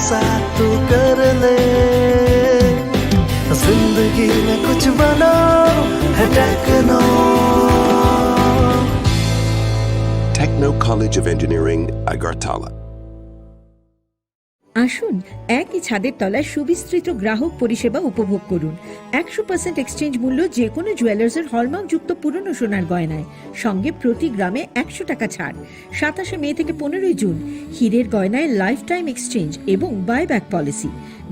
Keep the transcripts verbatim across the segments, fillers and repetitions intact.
साथ तू कर ले, जिंदगी में कुछ बनो है techno. Techno College of Engineering, Agartala. আসুন, একই ছাদের তলায় সুবিস্তৃত গ্রাহক পরিষেবা উপভোগ করুন। একশো পার্সেন্ট এক্সচেঞ্জ মূল্য যে কোনো জুয়েলার্সের হলমার্কযুক্ত পুরনো সোনার গয়নায়, সঙ্গে প্রতি গ্রামে একশো টাকা ছাড়। সাতাশে মে থেকে পনেরোই জুন হীরের গয়নায় লাইফ টাইম এক্সচেঞ্জ এবং বাইব্যাক পলিসি।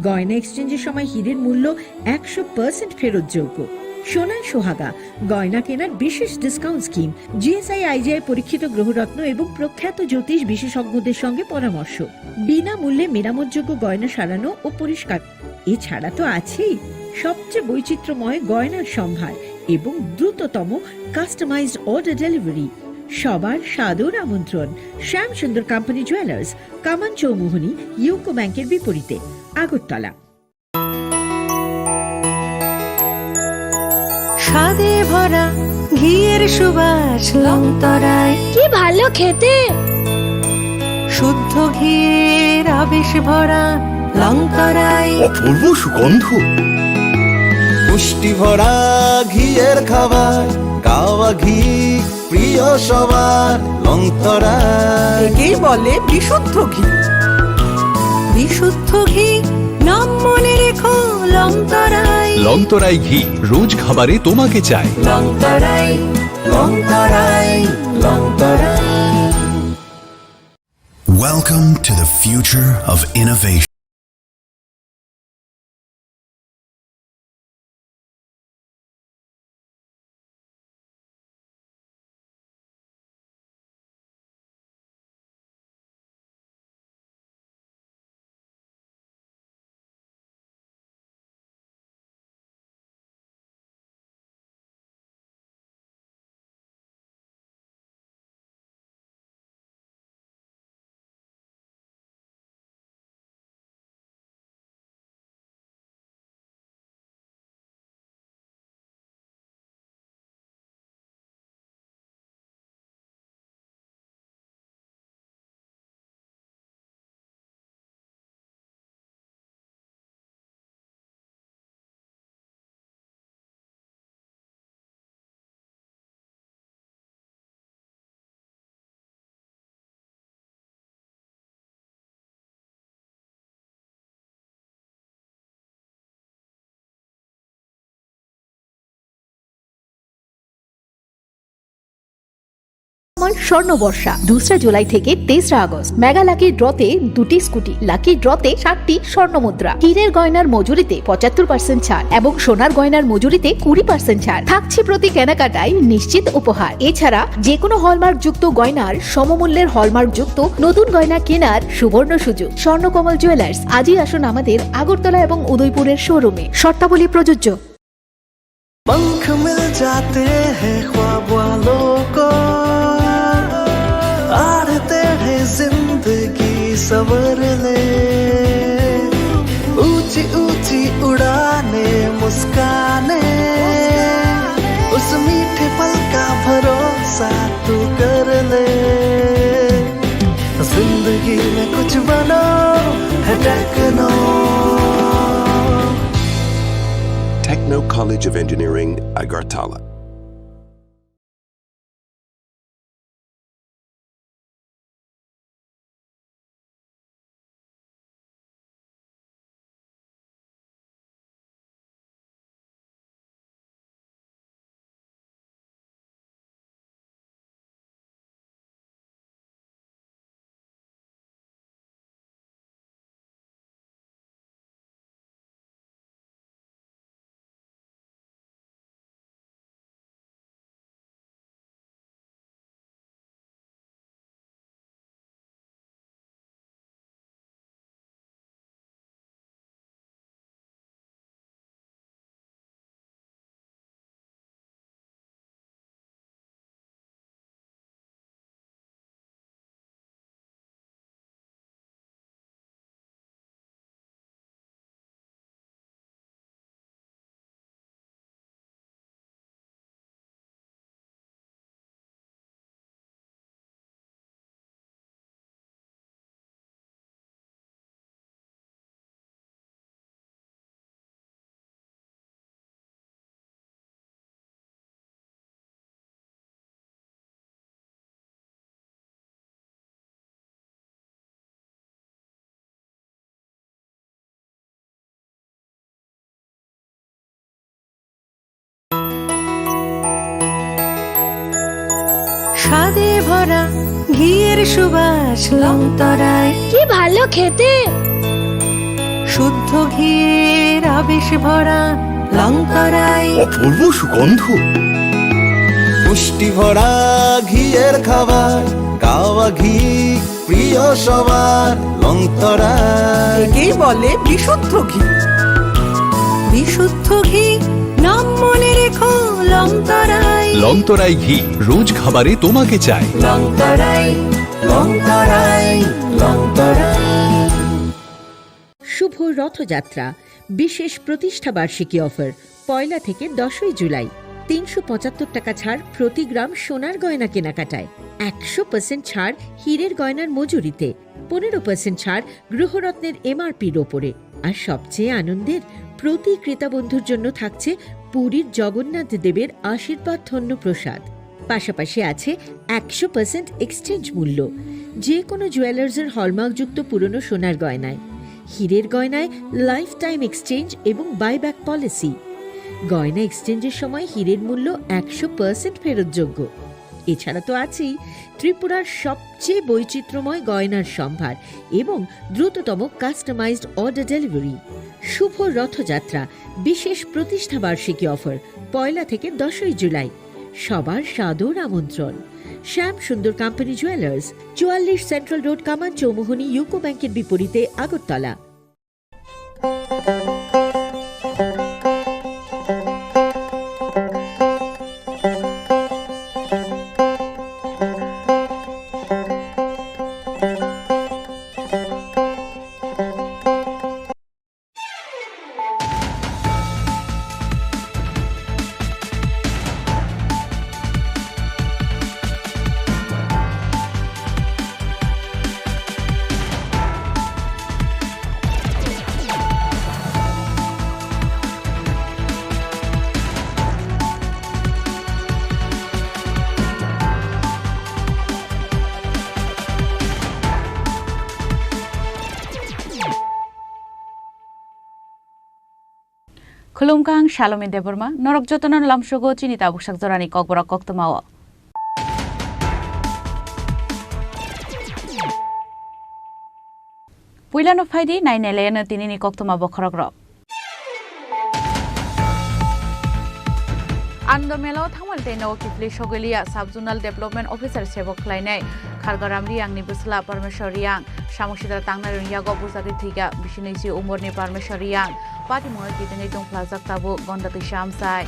গয়না এক্সচেঞ্জের সময় হীরের মূল্য একশো পার্সেন্ট ফেরতযোগ্য। সোনায় সোহাগা, গয়না কেনার বিশেষ ডিসকাউন্ট স্কিম, জিএসআই আইজিআই পরীক্ষিত গ্রহরত্ন এবং প্রখ্যাত জ্যোতিষ বিশেষজ্ঞদের সঙ্গে পরামর্শ। বিনামূল্যে মেরামতযোগ্য গয়না সারানো ও পরিষ্কার। এছাড়া তো আছেই সবচেয়ে বৈচিত্র্যময় গয়নার সম্ভার এবং দ্রুততম কাস্টমাইজড অর্ডার ডেলিভারি। সবার সাদর আমন্ত্রণ শ্যাম সুন্দর কোম্পানি জুয়েলার্স, কামান চৌমুহনী, ইউকো ব্যাংকের বিপরীতে, আগরতলা। স্বাদে ভরা ঘিয়ের সুবাস লংতরায়। কি ভালো খেতে! শুদ্ধ ঘিয়ের আবেশ ভরা লংতরায়। অপূর্ব সুগন্ধ। পুষ্টি ভরা ঘিয়ের খাবার, গাওয়া ঘি প্রিয় সবার লংতরায়। একেই বলে বিশুদ্ধ ঘি। বিশুদ্ধ ঘি, নাম মনে রেখো লংতরায়। লংতরাই ঘি, রোজ খাবারে তোমাকে চাই। লংতরায়, লংতরায়, Longtharai. Welcome to the future of innovation. আমার স্বর্ণ বর্ষা, দোসরা জুলাই থেকে তেসরা আগস্ট। মেগা লাকি ড্রতে দুটি স্কুটি, লাকি ড্রতে সাতটি স্বর্ণ মুদ্রা, হীরের গয়নার মজুরিতে পঁচাত্তর পার্সেন্ট ছাড় এবং সোনার গয়নার মজুরিতে কুড়ি পার্সেন্ট ছাড় থাকছে। প্রতি কেনাকাটায় নিশ্চিত উপহার। এছাড়া যে কোনো হলমার্কযুক্ত গয়নার সমমূল্যের হলমার্কযুক্ত নতুন গয়না কেনার সুবর্ণ সুযোগ। স্বর্ণকমল জুয়েলার্স, আজই আসুন আমাদের আগরতলা এবং উদয়পুরের শোরুমে। শর্তাবলী প্রযোজ্য। पंख मिल जाते हैं ख्वाब वालों को, आड़ते हैं जिंदगी संवरने। ऊंची ऊंची उड़ाने, मुस्काने, उस मीठे पल का भरोसा तू कर ले। जिंदगी में कुछ बनो है techno. Techno College of Engineering, Agartala. স্বাদে ভরা ঘিয়ের সুবাস লংতরায়। কি ভালো খেতে! শুদ্ধ ঘিয়ের আবেশ ভরা লংতরায়। অপূর্ব সুগন্ধ। পুষ্টি ভরা ঘিয়ের খাবার, গাওয়া ঘি প্রিয় সবার, লংতরায়। একেই বলে বিশুদ্ধ ঘি। বিশুদ্ধ ঘি, নাম মনে রেখো, লংতরায়। লংতরায় ঘি, রোজ খাবারে তোমাকে চাই। লংতরায়, লংতরায়, লংতরায়। শুভ রথযাত্রা, বিশেষ প্রতিষ্ঠা বার্ষিকী অফার, পয়লা থেকে দশই জুলাই। তিনশো পঁচাত্তর টাকা ছাড় প্রতি গ্রাম সোনার গয়না কেনাকাটায়, একশো পার্সেন্ট ছাড় হীরের গয়নার মজুরিতে, পনেরো পার্সেন্ট ছাড় গৃহরত্নের এমআরপির ওপরে। আর সবচেয়ে আনন্দের, প্রতি ক্রেতা বন্ধুর জন্য থাকছে পুরীর জগন্নাথ দেবের আশীর্বাদ ধন্য প্রসাদ। পাশাপাশি আছে একশো পার্সেন্ট এক্সচেঞ্জ মূল্য, যে কোনো জুয়েলার্সের হলমার্কযুক্ত পুরনো সোনার গয়নায়। হীরের গয়নায় লাইফ টাইম এক্সচেঞ্জ এবং বাইব্যাক পলিসি। গয়না এক্সচেঞ্জের সময় হীরের মূল্য একশো পার্সেন্ট ফেরতযোগ্য। এছাড়া তো আছেই ত্রিপুরার সবচেয়ে বৈচিত্র্যময় গয়নার সম্ভার এবং দ্রুততম কাস্টমাইজড অর্ডার ডেলিভারি। শুভ রথযাত্রা, বিশেষ প্রতিষ্ঠা বার্ষিকী অফার, পয়লা থেকে দশই জুলাই। সবার সাদর আমন্ত্রণ। শ্যাম সুন্দর কোম্পানি জুয়েলার্স, চুয়াল্লিশ সেন্ট্রাল রোড, কামান চৌমুহনী, ইউকো ব্যাংকের বিপরীতে, Agartala. Khulumkha, ang Salome Debbarma, norok jotono lamsogo chini tabuksak jorani kokborok koktwmao. Puilano phaidi, nainailaino tinini koktwma bokhorokrok. Anando Mela o thangmani tei nogo kiphilwi sogwi liya, Sub Zonal Development Officer sebok khlainai Khargaram Riyangni bwsla Parmeshwar Riyang. Samung sitra tangnai rwng yago bujagwi thwikha bisini si umorni Parmeshwar Riyang. Patimungno kitingwi tongphlajak tabuk Gonda Twisa Amchai.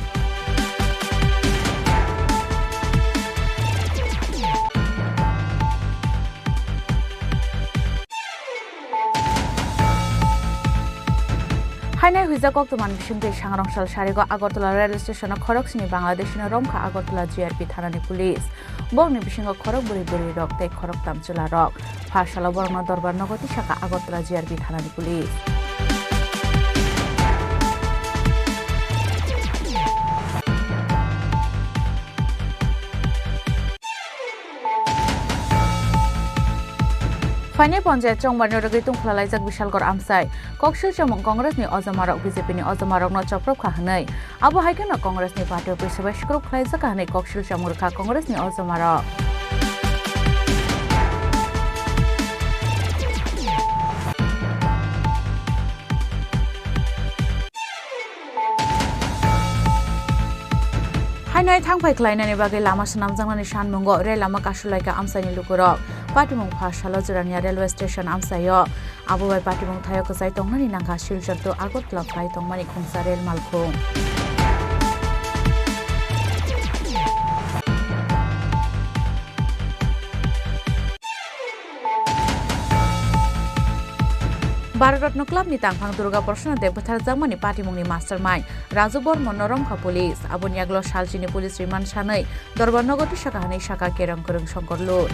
Hainai huijak koktwmani bisingtwi sangrong sal sarigo Agartala railway station-o khoroksni Bangladeshino romkha Agartala G R P thanani police. Borokni bisingo khorok bwrwi bwrwirok tei khoroktam chwlarok. Pha salo borokno dorbar nogo tisakha Agartala G R P thanani police. Phainai ponjayat chongbarni rwgwi tungphla laijak Bishalgarh Amchai. Koksil chamung Congress ni ojomarok B J P ni ojomarokno chopropkha hwnwi. Abo hai kheno Congress ni party office bai swkrwp khlaijak hwnwi koksil chamung rwkha Congress ni ojomarok. Hainai thangphai khlainani bagwi lama swnamjaknani sanmungo rel lama kasulaikha Amchaini lukurok. Patimung pha salo Jirania railway station Amchaio. Abo bai patimung thaio kwchai tongnani nangkha Silchar to Agartala phai tongmani khungsa rel malkhung. Bharat Ratna Club ni tangphang Durga Prasanna Deb bwtharjakmani patimungni mastermind Raju Bormon no romkha police. Aboni yagulo salchini police remand sanwi dorbar nogo tisakha hwnwi sakha kerong kwrwng Songkor Lur.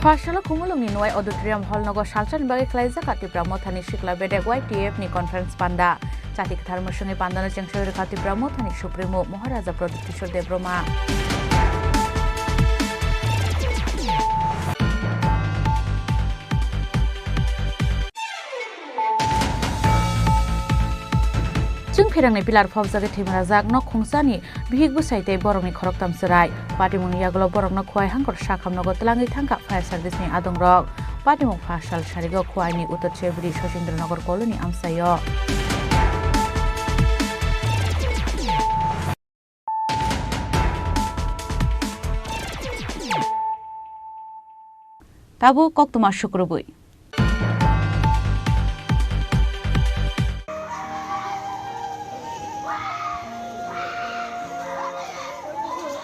Pha salo Khumulwngni Nwai Auditorium Hall nogo salsani bagwi khlaijak Tipra Mothani Sikla Bedek Y T F ni conference panda. Chati kwthar mwswngwi pandano chengsa rwkha Tipra Mothani Supremo Maharaja Pradyut Kishore Debbarma. Chwng pherangni pillar phobjagwi thwimajak nok khungsani bihik bwsai tei borokni khoroktham chwrai. Patimungni yagulo borokno Khowai Hangkor sakhamnogo twlangwi thangkha fire service ni adongrok. Patimung pha sal sarigo Khowaini Uttor Chebri Sachindranagar colony amchaio. Tabuk koktwma sukrubwi.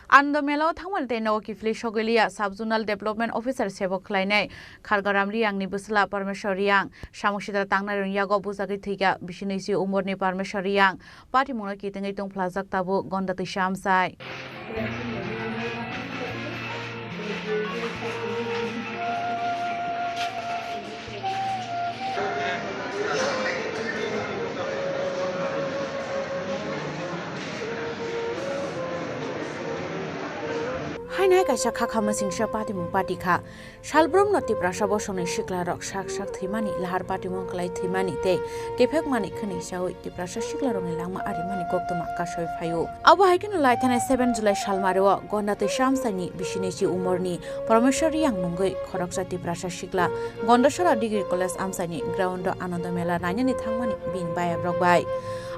Anando Mela o thangmani tei nogo kiphilwi sogwi liya, Sub Zonal Development Officer sebo khlainai Khargaram Riyangni bwsla Parmeshwar Riyang. Samung sitra tangnai rwng yago bujagwi thwikha, bisini si umorni Parmeshwar Riyang. Patimungno kitingwi tongphlajak tabuk Gonda twisa amchai. Haino hai kaisa khakha masingsa patimung pati kha. Salbrumno Tiprasa bosongni siklarok sak sak thwimani, lahar patimung kwlai thwimani tei kephekmani khwnwi saui Tiprasa siklarokni langma arimani koktwma kasui phaio. Abo hai kheno lai thanai seven July salmario Gonda twisa amchaini bisini si umorni Parmeshwar Riyang mungwi khoroksa Tiprasa sikla Gondasora Degree College amchaini ground o Anando Mela nainani thangmani bini bayabrok bai.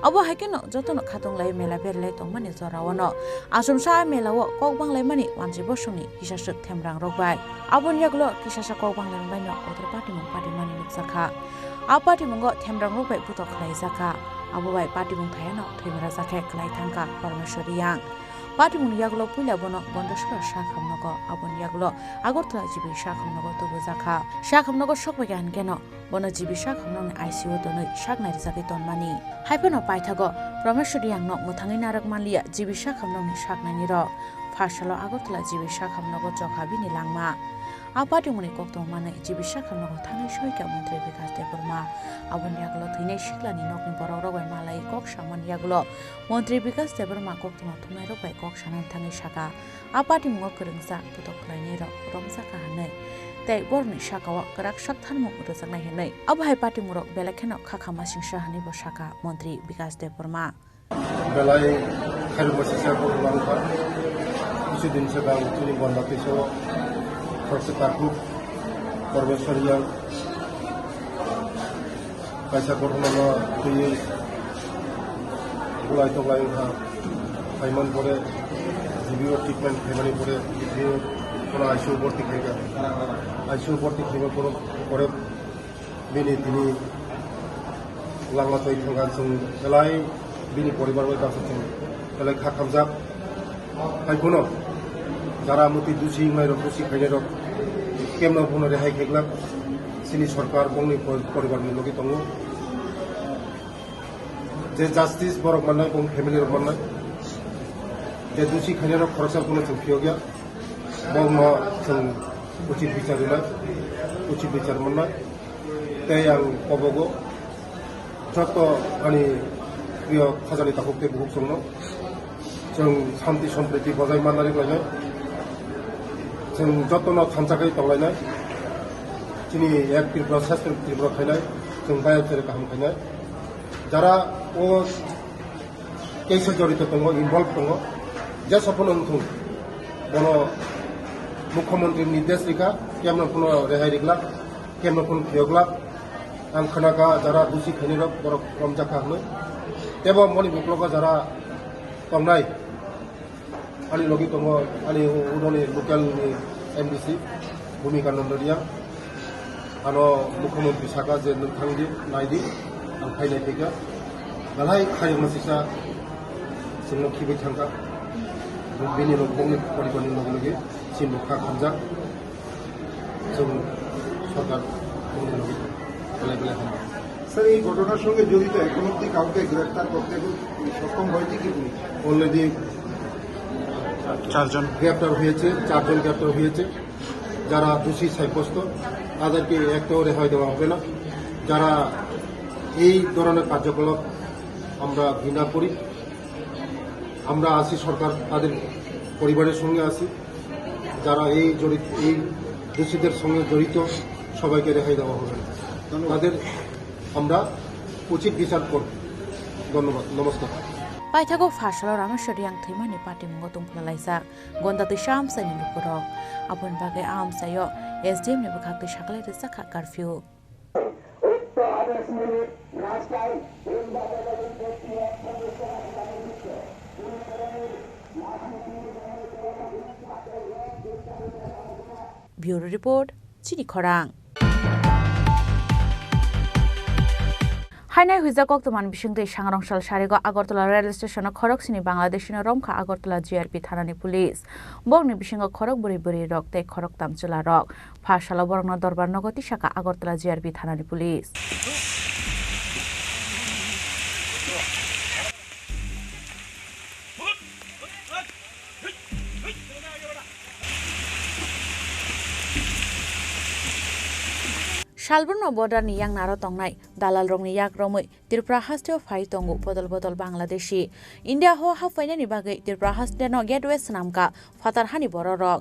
Abo hai kheno jotono khatung lai mela berlai tongmani jorao no achomsa a mela o kok banglaimani wanjwi bosongni kisaswk themrang rok bai. Aboni yagulo kisasa kok banglaimani bai no kotor patimung patimani nukjakha. A patimungo themrang rok bai putok khlaijakha. Abo bai patimung thayano thwimara jakhe kwlai thangkha Parmeshwar Riyang. Patimungni yagulo puila bono Gondasora sakhamnogo, aboni yagulo Agartala G B sakhamnogo tubujakha. Sakhamnogo sokbaikha hinkhe no bono G B sakhamnokni I C U o tonwi sak nairijagwi tonmani. Haiphano paithago Parmeshwar Riyangno mwthangwi narwk manliya G B sakhamnokni sak nainirok. Pharsalo Agartala G B sakhamnogo chokha bini langma. A patimungni koktwma manwi G B sakhamnogo thangwi soikha Montri Bikas Debbarma. Aboni yagulo thwinai siklani nokni borokrok bai malai kok samani yagulo Montri Bikas Debbarma koktwma thumnairok bai kok sanani thangwi sakha. A patimungo kwrwngsa putok khlainairok romjakha hwnwi tei borokni sakao kwrak saktharmung rwjaknai hwnwi. Abo hai patimungrok belai kheno khakha masingsa hwnwi bo sakha Montri Bikas Debbarma. Belai khairokma sisa borok langkha. Kisu din swkang chini Bonda twisa o khoroksa takhuk Parmeshwar Riyang kaisa ghotona no twiwi bulai toklai wngkha. Phaimani pore G B o treatment khaimani pore G B o bono I C U bhorti khaikha. I C U bhorti khaimani pore, pore bini tini langma twi thangkha, chwng belai bini poribar bai baksa chwng belai kha khamjak. Hai phano jara muti dusi wngnairok, dusi khainairok kemno phano rehai khaikhlak, chini sorkar bongni po-, poribarni logi tongo. Je justice borok mannai, bong family rok mannai. Je dusi khainairok khoroksa phano chwng phiyokya. Bongno chwng uchit bichar rwnai, uchit bichar mannai. Tei ang kobogo joto ani priyo khajani takhuk tei bukhuk chwngno chwng santi sompriti bojai manna rwlainai. Chwng jotono thansa khe tonglainai. Chini ek Tripura, sastra Tripura khainai, chwng bayam sere kaham khainai. Jara o case o jorito tongo, involve tongo, je sopono wngthung, bono Mukhyamantri nirdesh rikha, kemno phano rehai riglak, kemno phano phiyoglak. Ang khnakha jara dusi khainirok borok romjakha hwnwi. Tebo moni buklogo jara tongnai, ani logi tongo ani udoni local ni M D C Bhumika Nondoria. Ano Mukhyamantri saka je nwng thangdi, naidi, ang phainai phaikha. Belai khairokma sisa chwngno khibwi thangkha. Bini rok bongni poribarni logi logi chini rok kha khamjak. Chwng sorkar bongni logi belai belai hambai. Sir, এই ঘটনার সঙ্গে জড়িত এখন অবধি কাউকে গ্রেফতার করতে সক্ষম হয়েছে কি পুলিশ? Already চারজন গ্রেপ্তার হয়েছে, চারজন গ্রেপ্তার হয়েছে। যারা দোষী সাব্যস্ত, তাদেরকে একটাও রেহাই দেওয়া হবে না। যারা এই ধরনের কার্যকলাপ আমরা ঘৃণা করি, আমরা আছি সরকার, তাদের পরিবারের সঙ্গে আছি। যারা এই জড়িত, এই দোষীদের সঙ্গে জড়িত, সবাইকে রেহাই দেওয়া হবে না। তাদের আমরা উচিত বিচার করব। ধন্যবাদ, নমস্কার। Paithago pha salo Rameshwar Reang thwimani patimungo tongphla laijak Gonda twi Amchaini lukurok. Aboni bagwi a amchaio S D M ni bwkhak twi saklai rijak kha curfew. Bureau Report, Chini Khorang. Hainai huijak koktwmani bisingtwi sangrong sal sarigo Agartala rail station-o khorok sini Bangladeshino romkha Agartala G R P thanani police. Borokni bisingo khorok bwrwi bwrwirok tei khorok tam chwlarok. Pha salo borokno dorbar nogo tisakha Agartala G R P thanani police. Salbrumno border ni yak naro tongnai dalalrokni yak romwi Tripura hasteo phai tongo bodol bodol Bangladeshi. India ho haphainani bagwi Tripura hasteno gateway swnamkha phatar hani bororok.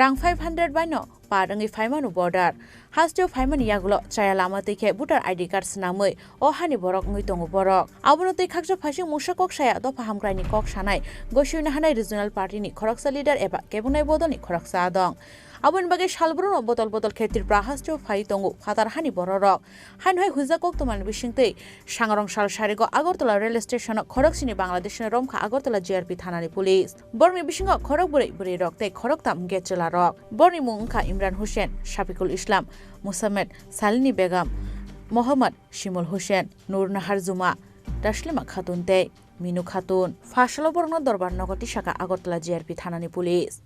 Rang five hundred baino par wngwi phaimano border. Hasteo phaimani yagulo chaya lama twi khe voter I D card swnamwi o hani borok wngwi tongo borok. Abono twi khaksa phaising mungsa kok saya dopha hamkraini kok sanai Gosi Unihanai Regional Party ni khoroksa leader eba kebunai bodolni khoroksa adong. Aboni bagwi salbrumno bodol bodol khe Tripura hasteo phai tongo phatar hani bororok. Haino hai huijak koktwmani bisingtwi sangrong sal sarigo Agartala rail station-o khorok sini Bangladeshino romkha Agartala G R P thanani police. Borokni bisingo khorok bwrwi bwrwirok tei khorok tam hwnkhe chwlarok. Borokni mung wngkha Imran Hussain, Shafikul Islam, Musammed, Salini Begum, Mohammad Shimul Hussain, Nur Nahar Juma, Taslima Khatun tei Minu Khatun. Pha salo borokno dorbar nogo tisakha Agartala G R P thanani police.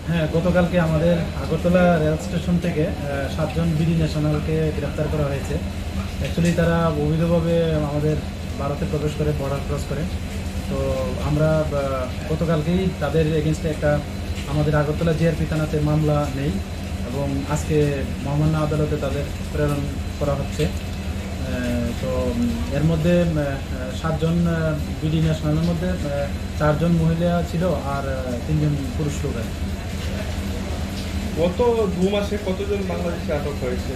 হ্যাঁ, গতকালকে আমাদের Agartala rail station থেকে, আহ, সাতজন বিডি ন্যাশনালকে গ্রেপ্তার করা হয়েছে। অ্যাকচুয়ালি তারা অবৈধভাবে আমাদের ভারতে প্রবেশ করে, বর্ডার ক্রস করে। তো আমরা, আহ, গতকালকেই তাদের এগেইনস্টে একটা আমাদের আগরতলা জিআরপি থানাতে মামলা নেই এবং আজকে মহামান্য আদালতে তাদের প্রেরণ করা হচ্ছে। আহ, তো, উম, এর মধ্যে, আহ, আহ, সাতজন, আহ, বিডি ন্যাশনালের মধ্যে, আহ, চারজন মহিলা ছিল আর, আহ, তিনজন পুরুষ লোক আর কি। গত দু মাসে কতজন বাংলাদেশি আটক হয়েছে?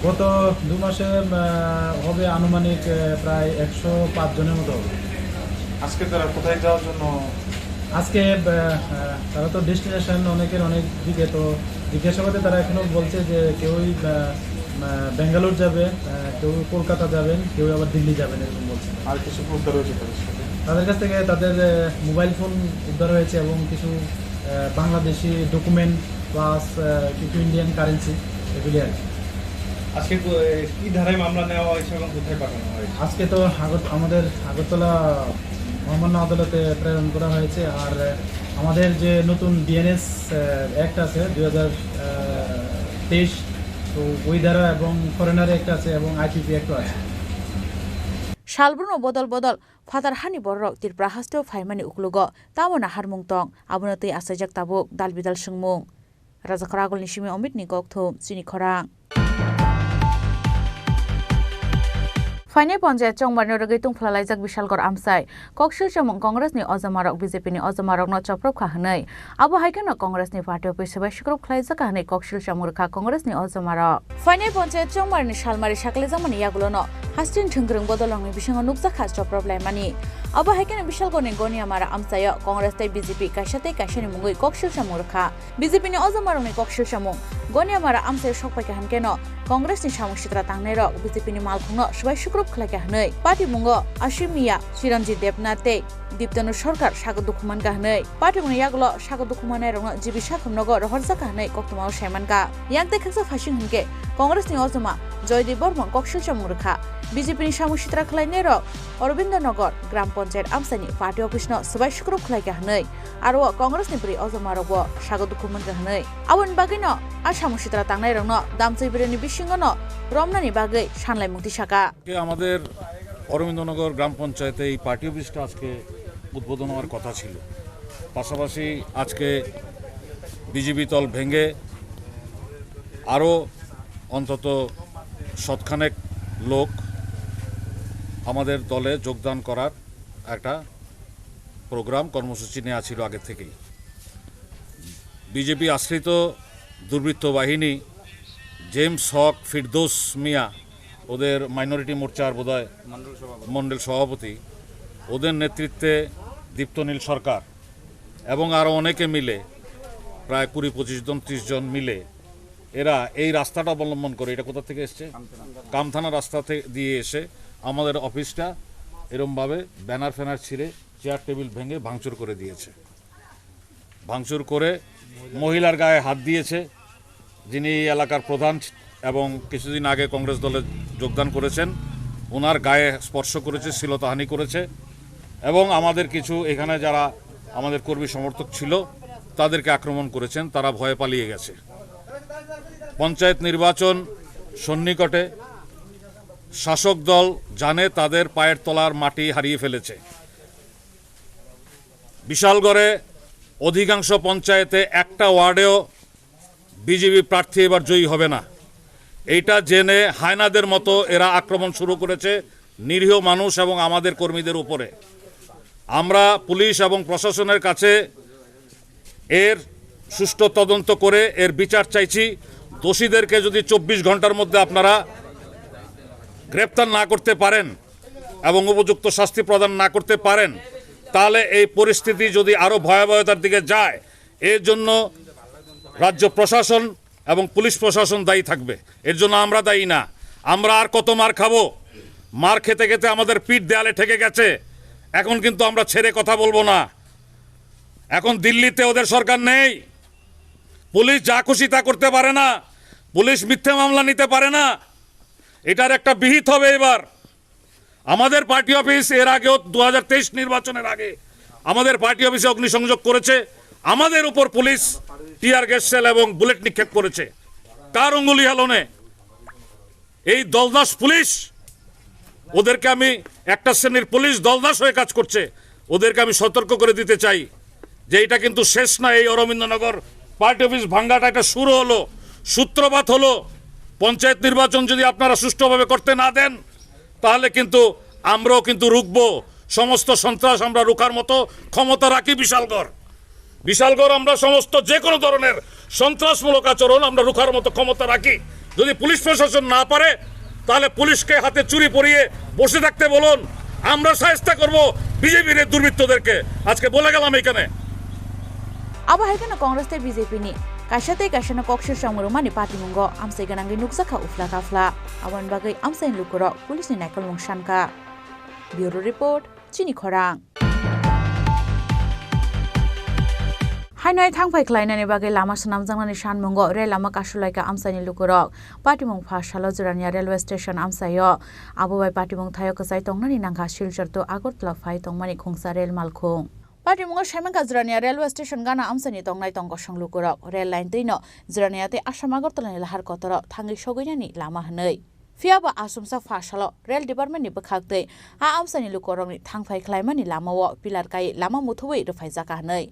গত দু মাসে, আহ, হবে আনুমানিক, আহ, প্রায় একশো পাঁচ জনের মতো হবে। আজকে তারা কোথায় যাওয়ার জন্য? আজকে, আহ, আহ, তারা তো ডেস্টিনেশন অনেকের অনেক দিকে, তো জিজ্ঞাসাবাদে তারা এখনো বলছে যে কেউই, আহ, আহ, ব্যাঙ্গালোর যাবে, আহ, কেউ কলকাতা যাবেন, কেউ আবার দিল্লি যাবেন, এরকম বলছে। আর কিছু উদ্ধার হয়েছে তাদের সাথে? তাদের কাছ থেকে তাদের, আহ, মোবাইল ফোন উদ্ধার হয়েছে এবং কিছু, আহ, বাংলাদেশি ডকুমেন্ট প্লাস, আহ, কিছু ইন্ডিয়ান কারেন্সি, এগুলি আর কি। আজকে কো-, এ, কি ধারায় মামলা নেওয়া হয়েছে এবং কোথায় পাঠানো হয়েছে? আজকে তো আগর-, আমাদের আগরতলা মহামান্য আদালতে প্রেরণ করা হয়েছে। আর, আহ, আমাদের যে নতুন বিএনএস, আহ, অ্যাক্ট আছে দুই হাজার তেইশ, তো ওই ধারা এবং ফরেনার অ্যাক্ট আছে এবং আইপিপি অ্যাক্টও আছে। Salbrumno bodol bodol phatar hani bororok Tripura hasteo phaimani uklogo tamo naharmung tong, abono twi achaijak tabuk dal bidal swngmung. Rajakhor Agulni simi Omitni kokthum, Chini Khorang. Phainai ponjayat chongmarni rwgwi tungphla laijak Bishalgarh amchai. Koksil chamung Congressni ojamarok B J P ni ojamarokno choprop kha hwnwi. Abo hai kheno Congressni party office bai swkrop khlaijak kha hwnwi koksil chamung rwkha Congressni ojamarok. Phainai ponjayat chongmarni salmari saklijakmani yagulono hasing thwngkwrwng bodolrokni bisingo nukjakha choprop laimani. Abo hai kheno Bishalgarhni Goniamara amchaio Congress tei B J P kaisa tei kaisani mungwi koksil chamung rwkha. B J P ni ojamarokni koksil chamung Goniamara amchaio sokpaikha hwnkeno Congress ni samung sitra tangnairok B J P ni malkhungno swbai swkrop khlaikha hwnwi patimungo Ashimiya Chiranjit Debnath tei Diptanu Sarkar sago dukhu mankha hwnwi, patimungni yagulo sago dukhu mannairokno G B sakhumnogo rohorjakha hwnwi koktwmao saimankha. Yang tei khaksa phaising hwnkhe Congress ni ojama Joydeep Barman koksil chamung rwkha. B J P ni samung sitra khlainairok Aurobindo Nagar Gram Panchayat amchaini party office no swbai swkrop khlaikha hwnwi, aro o Congress ni bwrwi ojamarokbo sago dukhu mankha hwnwi. Aboni bagwino a samung sitra tangnairokno damchwi bwrwini bisingono romnani bagwi sanlaimung tisakha. আজকে আমাদের অরবিন্দনগর গ্রাম পঞ্চায়েতে এই পার্টি অফিসটা আজকে উদ্বোধন হওয়ার কথা ছিল। পাশাপাশি আজকে বিজেপি দল ভেঙে আরও অন্তত শতখানেক লোক আমাদের দলে যোগদান করার একটা প্রোগ্রাম কর্মসূচি নেওয়া ছিল আগে থেকেই। বিজেপি আশ্রিত দুর্বৃত্ত বাহিনী জেমস হক, ফিরদৌস মিয়া, ওদের মাইনরিটি মোর্চার বোধহয় মণ্ডল সভাপতি। মণ্ডল সভাপতি, ওদের নেতৃত্বে দীপ্তনীল সরকার এবং আরও অনেকে মিলে, প্রায় কুড়ি পঁচিশ জন, ত্রিশ জন মিলে এরা এই রাস্তাটা অবলম্বন করে। এটা কোথা থেকে এসছে? কামথানা রাস্তা থেকে দিয়ে এসে আমাদের অফিসটা এরমভাবে ব্যানার ফ্যানার ছিঁড়ে, চেয়ার টেবিল ভেঙে ভাঙচুর করে দিয়েছে। ভাঙচুর করে মহিলার গায়ে হাত দিয়েছে, যিনি এই এলাকার প্রধান এবং কিছুদিন আগে কংগ্রেস দলে যোগদান করেছেন, ওনার গায়ে স্পর্শ করেছে, শ্লীলতাহানি করেছে এবং আমাদের কিছু এখানে যারা আমাদের কর্মী সমর্থক ছিল, তাদেরকে আক্রমণ করেছেন, তারা ভয়ে পালিয়ে গেছে। পঞ্চায়েত নির্বাচন সন্নিকটে, শাসক দল জানে তাদের পায়ের তলার মাটি হারিয়ে ফেলেছে। বিশালগড়ে অধিকাংশ পঞ্চায়েতে একটা ওয়ার্ডেও বিজেপি প্রার্থী এবার জয়ী হবে না। এইটা জেনে হায়নাদের মতো এরা আক্রমণ শুরু করেছে নিরীহ মানুষ এবং আমাদের কর্মীদের উপরে। আমরা পুলিশ এবং প্রশাসনের কাছে এর সুষ্ঠু তদন্ত করে এর বিচার চাইছি। দোষীদেরকে যদি চব্বিশ ঘন্টার মধ্যে আপনারা গ্রেপ্তার না করতে পারেন এবং উপযুক্ত শাস্তি প্রদান না করতে পারেন, তাহলে এই পরিস্থিতি যদি আরও ভয়াবহতার দিকে যায়, এর জন্য রাজ্য প্রশাসন এবং পুলিশ প্রশাসন দায়ী থাকবে। এর জন্য আমরা দায়ী না। আমরা আর কত মার খাবো? মার খেতে খেতে আমাদের পিঠ দেয়ালে ঠেকে গেছে। এখন কিন্তু আমরা ছেড়ে কথা বলবো না। এখন দিল্লিতে ওদের সরকার নেই। পুলিশ যা খুশি তা করতে পারে না। পুলিশ মিথ্যে মামলা নিতে পারে না। এটার একটা বিহিত হবে এবার। আমাদের পার্টি অফিস এর আগেও, দু হাজার তেইশ নির্বাচনের আগে আমাদের পার্টি অফিসে অগ্নিসংযোগ করেছে। আমাদের উপর পুলিশ টিয়ার গ্যাস শেল এবং বুলেট নিক্ষেপ করেছে। কার অঙ্গুলি হেলনে? এই দলদাস পুলিশ, ওদেরকে আমি, একটা শ্রেণীর পুলিশ দলদাস হয়ে কাজ করছে, ওদেরকে আমি সতর্ক করে দিতে চাই যে এটা কিন্তু শেষ না। এই অরবিন্দনগর পার্টি অফিস ভাঙ্গাটা এটা শুরু হলো, সূত্রপাত হলো। পঞ্চায়েত নির্বাচন যদি আপনারা সুষ্ঠুভাবে করতে না দেন, তাহলে কিন্তু আমরাও কিন্তু রুখবো। সমস্ত সন্ত্রাস আমরা রুখার মতো ক্ষমতা রাখি বিশালগড়। বিশালগড় আমরা সমস্ত যে কোনো ধরনের সন্ত্রাসমূলক আচরণ আমরা রুখার মতো ক্ষমতা রাখি। যদি পুলিশ প্রশাসন না পারে, তাহলে পুলিশকে হাতে চুরি পরিয়ে বসে থাকতে বলুন। আমরা সাহায্য করব বিজেপির এই দুর্বৃত্তদেরকে। আজকে বলে গেলাম এখানে। Abo hai kheno Congress tei B J P ni kaisa tei kaisa no kok sirchang mani patimungo amchai gwnangwi nukjakha ufla kafla. Aboni bagwi amchaini lukurok police ni naikolmung sankha. Bureau Report, Chini Khorang. Haino hai thangphai khlainani bagwi lama swnamjaknani sanmungo rel lama kasulaikha amchaini lukurok. Patimung pha salo Jurania railway station amchaio. Abo bai patimung thaio kwchai tongnani nangkha Silchar to Agartala phai tongmani khungsa rel malkhung. Patimungo saimankha Jurania railway station gana amchaini tongnai tong kosong lukurok. Rel line twino Jurania tei Assam Agartala ni lahar kotoro thangwi sogwinani lama hwnwi. Phiya ba asumsa pha salo rail department ni bwkhak twi a amchaini lukurokni thangphai khlaimani lamao pillar kai lama muthubwi rwphaijak hwnwi.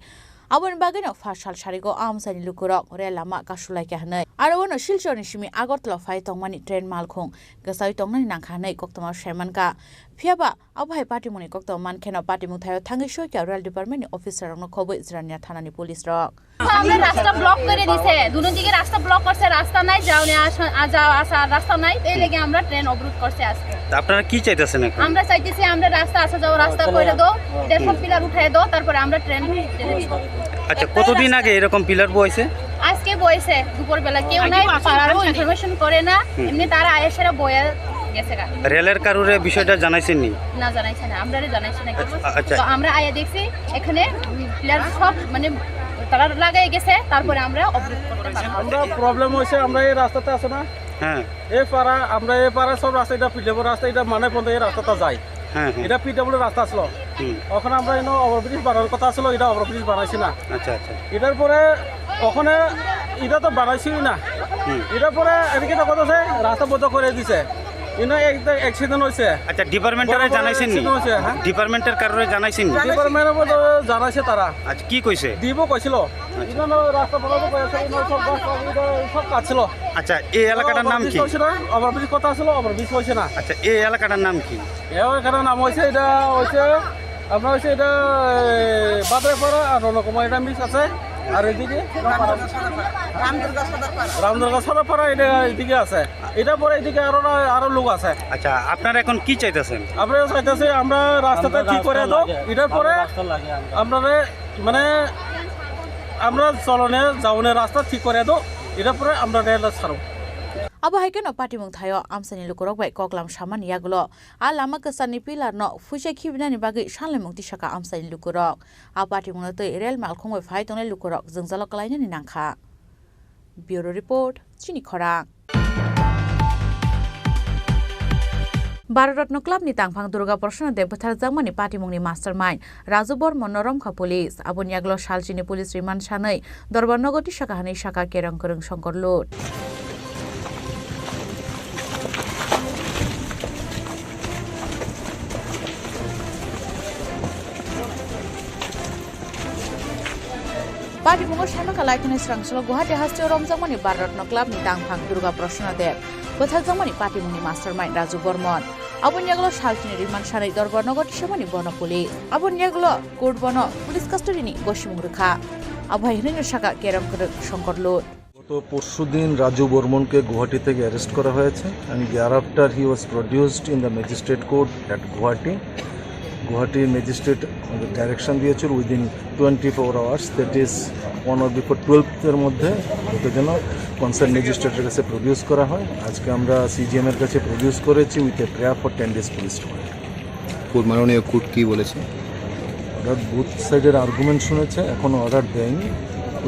Aboni bagwino pha sal sarigo a amchaini lukurok rail lama kasulaikha hwnwi. Aro uano Silchorni simi Agartala phai tongmani train malkhung kwchai tongnani nangkha hwnwi koktwma saimankha. Phiya ba abo hai patimungni koktwma mankheno patimung thaio thangwi soikha rail department ni officer rokno khobwi Jurania thanani police rok. আমরা রাস্তা ব্লক করে দিছে, দুনো দিকে রাস্তা ব্লক করছে, রাস্তা নাই, যাওয়া আসা, যাওয়া আসা রাস্তা নাই, এই লেগে আমরা ট্রেন অবরোধ করছে আজকে। তা আপনারা কি চাইতেছেন এখন? আমরা চাইতেছি আমরা রাস্তা আসা যাওয়া রাস্তা করে দাও, এটা সব পিলার উঠায় দাও, তারপরে আমরা ট্রেন ছেড়ে দিব। আচ্ছা, কতদিন আগে এরকম পিলার বইছে? আজকে বইছে দুপুরবেলা, কেউ নাই, পাড়ারও ইনফরমেশন করে না, এমনি তারা আয়েসেরা বয়ে গেছে গা। রেলের কারোরে বিষয়টা জানাইছেন নি? না, জানাইছে না, আমরা জানাইছে না কিছু। আচ্ছা। তো আমরা আয়া দেখছি এখানে পিলার সব মানে তারা লাগাই গেছে, তারপরে আমরা অবরোধ করতে পারবো। আমরা প্রবলেম হয়েছে, আমরা এই রাস্তাতে আছে না, হ্যাঁ। এই পাড়া, আমরা এই পাড়া সব রাস্তা, এটা পিডব্লিউ রাস্তা, এটা মানে পর্যন্ত এই রাস্তাটা যায়। হ্যাঁ, হ্যাঁ। এটা পিডব্লিউ রাস্তা আসলো। হুম। ওখানে আমরা এনে ওভারব্রিজ বানানোর কথা আসলো, এটা ওভারব্রিজ বানাইছি না। আচ্ছা, আচ্ছা। এটার পরে ওখানে এটা তো বানাইছি না। হুম। এটার পরে এদিকে তো কথা আছে, রাস্তা বন্ধ করে দিছে। ইনো এক, অ্যাক্সিডেন্ট হয়েছে। আচ্ছা, ডিপার্টমেন্টটারে বড় বড় জানাইছেন নি? অ্যাক্সিডেন্ট হয়েছে, হ্যাঁ? ডিপার্টমেন্টের কারোরে জানাইছেন নি? ডিপার্টমেন্টের মধ্যে জানাইছে তারা। আচ্ছা, কি কইছে? দিব কইছিল। আচ্ছা। ইনো রাস্তা বন্ধ করে আছে, ইনো সব গাছ, সব কাটছিল। আচ্ছা, এই এলাকাটার নাম কি? ওভারব্রিজ হয়েছে না, ওভারব্রিজ কথা ছিল, ওভারব্রিজ হয়েছে না। আচ্ছা, এই এলাকাটার নাম কি? এই এলাকাটার নাম হয়েছে, এটা হয়েছে, আপনার হয়েছে এটা, এ, বাদরেপাড়া আর রণকুমার, এটা মিক্স আছে। আর এদিকে রামদুর্গা সদাপাড়া, এটা এদিকে আছে, এটা পরে এদিকে আরো না, আরো লোক আছে। আচ্ছা, আপনারা এখন কি চাইতেছেন? আমরা চাইতেছি আমরা রাস্তাটা ঠিক করে দাও, এটার পরে আমরা মানে আমরা চলনে যাওনে রাস্তা ঠিক করে দাও, এটার পরে আমরা রেল ছাড়ব। Abo hai kheno patimung thaio amchaini lukurok bai koklam samani yagulo a lama kwcharni pillar no phuisa khibinani bagwi sanlaimung tisaka amchaini lukurok. A patimungno twi rel malkhung bai phai tongnai lukurok jwngjalo kwlainani nangkha. Bureau Report, Chini Khorang. Bharat Ratna Club ni tangphang Durga Prasanna Deb bwtharjakmani patimungni mastermind Raju Bormon no romkha police. Aboni yagulo salchini police remand sanwi Dorbar nogo tisaka hwnwi saka kerong kwrwng Shankar Lut. Patimungo saimaka laithani srangsalo Guwahati hasteo romjakmani Bharat Ratna Club ni tangphang Durga Prasanna Deb, bwtharjakmani patimungni mastermind Raju Bormon. Aboni yagulo salchini remand sanwi Dorbar nogo tisamani bono police. Aboni yagulo court bono police custody ni gosimung rwkha. Abo hai hwnwi no saka kerong kwrwng Shankar Lut. গত পরশুদিন রাজু বর্মনকে গুয়াহাটি থেকে অ্যারেস্ট করা হয়েছে, and thereafter he was produced in the magistrate court at Guwahati. গুয়াহাটির ম্যাজিস্ট্রেট আমাদের ডাইরেকশন দিয়েছিল, within twenty four hours, that is on or before twelfth এর মধ্যে ওকে যেন কনসার্ন ম্যাজিস্ট্রেটের কাছে প্রডিউস করা হয়। আজকে আমরা সিজিএম এর কাছে প্রডিউস করেছি with a prayer for ten days police remand. Court, মাননীয় কোর্ট কি বলেছে? ওরা বুথ সাইডের আর্গুমেন্ট শুনেছে, এখনো অর্ডার দেয়নি।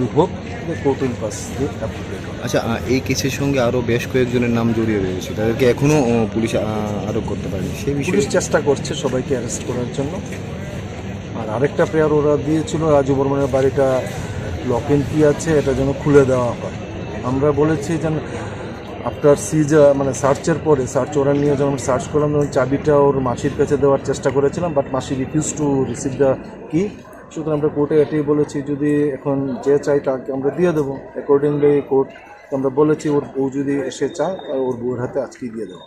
We hope the court will pass the appropriate order. আচ্ছা, আহ, এই কেসের সঙ্গে আরো বেশ কয়েকজনের নাম জড়িয়ে রয়েছে, তাদেরকে এখনো, আহ, পুলিশ, আহ, আটক করতে পারেনি, সেই বিষয়ে পুলিশ চেষ্টা করছে সবাইকে অ্যারেস্ট করার জন্য। আর আরেকটা প্রেয়ার ওরা দিয়েছিল, রাজু বর্মনের বাড়িটা লক এন্ড কি আছে, এটা যেন খুলে দেওয়া হয়। আমরা বলেছি যেন আফটার সিজ, মানে সার্চের পরে, সার্চ ওয়ারেন্ট নিয়ে যখন সার্চ করলাম, তখন চাবিটা ওর মাসির কাছে দেওয়ার চেষ্টা করেছিলাম, বাট মাসি refuse to receive the key। সুতরাং আমরা কোর্টে এটাই বলেছি, যদি এখন যে চাই তাকে আমরা দিয়ে দেবো। অ্যাকর্ডিংলি কোর্ট আমরা বলেছি, ওর বউ যদি এসে চায়, আর ওর বউয়ের হাতে আজকেই দিয়ে দেবো।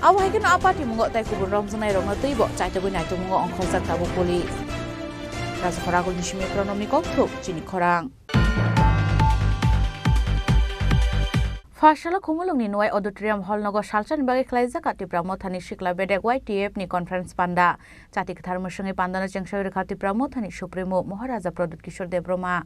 Abo hai kheno a patimungo tai kubun romjaknairokno twibo chaitogwi naitokmungo ongkhorjak tabuk police. Rajkhoragulni simi Pranobni kokthuk, Chini Khorang. Phasalo Khumulwngni Nuwai Auditorium Hall nogo salsani bagwi khlaijak a Tipra Mothani Sikla Bedek Y T F ni conference panda. Chati kwthar mwswngwi pandano chengsawi rwkha Tipra Mothani Supremo Maharaja Pradyut Kishore Debbarma.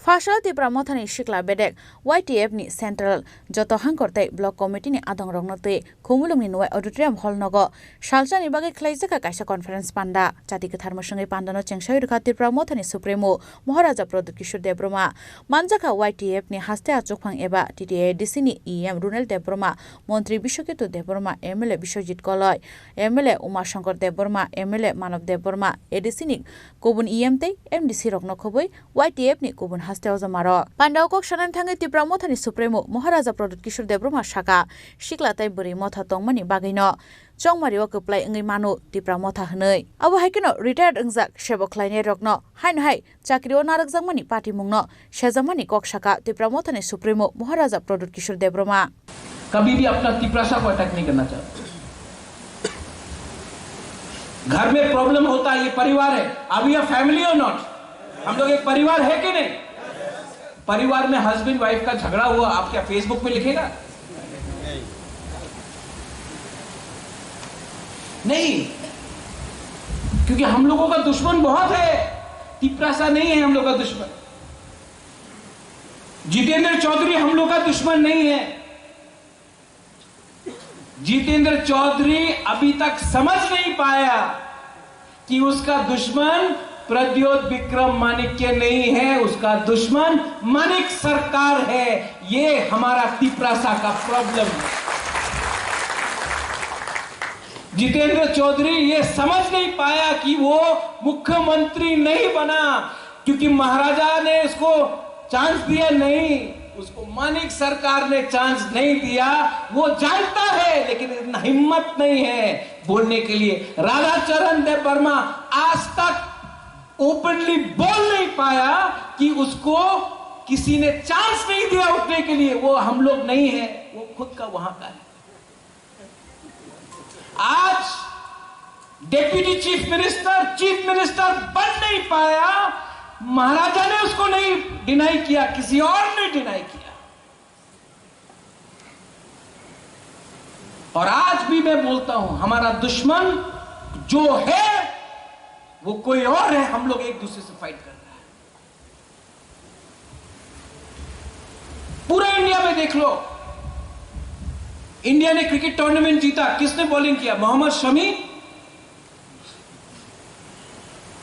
Phasal Tipra Mothani Sikla Bedek Y T F ni Central joto hangkor tei Block Committee ni adongrokno twi Khumulwngni Nuwai Auditorium Hall nogo salsani bagwi khlaijak kaisa conference panda. Chati kwthar mwswngwi pandano chengsawi rwkha Tipra Mothani Supremo Maharaja Pradyut Kishore Debbarma. Manjakha Y T F ni haste achukphang eba T T A D C ni E M Runel Debbarma, Montri Biswaketu Debbarma, M L A Biswajit Koloi, M L A Umashankar Debbarma, M L A Manav Debbarma, A D C ni kubun E M tei M D C rokno khobwi Y T F ni kubun haste ojamarok. Pandao kok sanani thangwi Tipra Mothani Supremo Maharaja Pradyut Kishore Debbarma saka, sikla tei bwrwi motha tongmani bagwino chongmario kwplai wngwi mano Tipra Motha hwnwi. Abo hai kheno retired wngjak sebo khlainairokno haino hai chakrio narwkjakmani patimungno sejakmani kok saka Tipra Mothani Supremo Maharaja Pradyut Kishore Debbarma. कभी भी अपना तिपरासा को अटैक नहीं करना चाहते। घर में प्रॉब्लम होता है, ये परिवार है। Are we a family or not? हम लोग एक परिवार है कि नहीं? परिवार में हस्बैंड वाइफ का झगड़ा हुआ, आप क्या फेसबुक पे लिखेगा? नहीं, क्योंकि हम लोगों का दुश्मन बहुत है। तिपरासा नहीं है हम लोग का दुश्मन। जितेंद्र चौधरी हम लोग का दुश्मन नहीं है। जितेंद्र चौधरी अभी तक समझ नहीं पाया कि उसका दुश्मन प्रद्योत विक्रम माणिक्य नहीं है, उसका दुश्मन मानिक सरकार है। ये हमारा तिपरासा का प्रॉब्लम है। जितेंद्र चौधरी ये समझ नहीं पाया कि वो मुख्यमंत्री नहीं बना, क्योंकि महाराजा ने उसको चांस दिया नहीं, उसको मानिक सरकार ने चांस नहीं दिया। वो जानता है, लेकिन इतना हिम्मत नहीं है बोलने के लिए। राधाचरण देव वर्मा आज तक ओपनली बोल नहीं पाया कि उसको किसी ने चांस नहीं दिया उठने के लिए, वो हम लोग नहीं है, वो खुद का वहां का है। आज deputy chief minister, chief minister बन नहीं पाया, महाराजा ने उसको नहीं डिनाई किया, किसी और ने डिनाई किया। और आज भी मैं बोलता हूं, हमारा दुश्मन जो है वो कोई और है, हम लोग एक दूसरे से फाइट कर रहे हैं। पूरा इंडिया में देख लो, इंडिया ने क्रिकेट टूर्नामेंट जीता, किसने बॉलिंग किया? मोहम्मद शमी,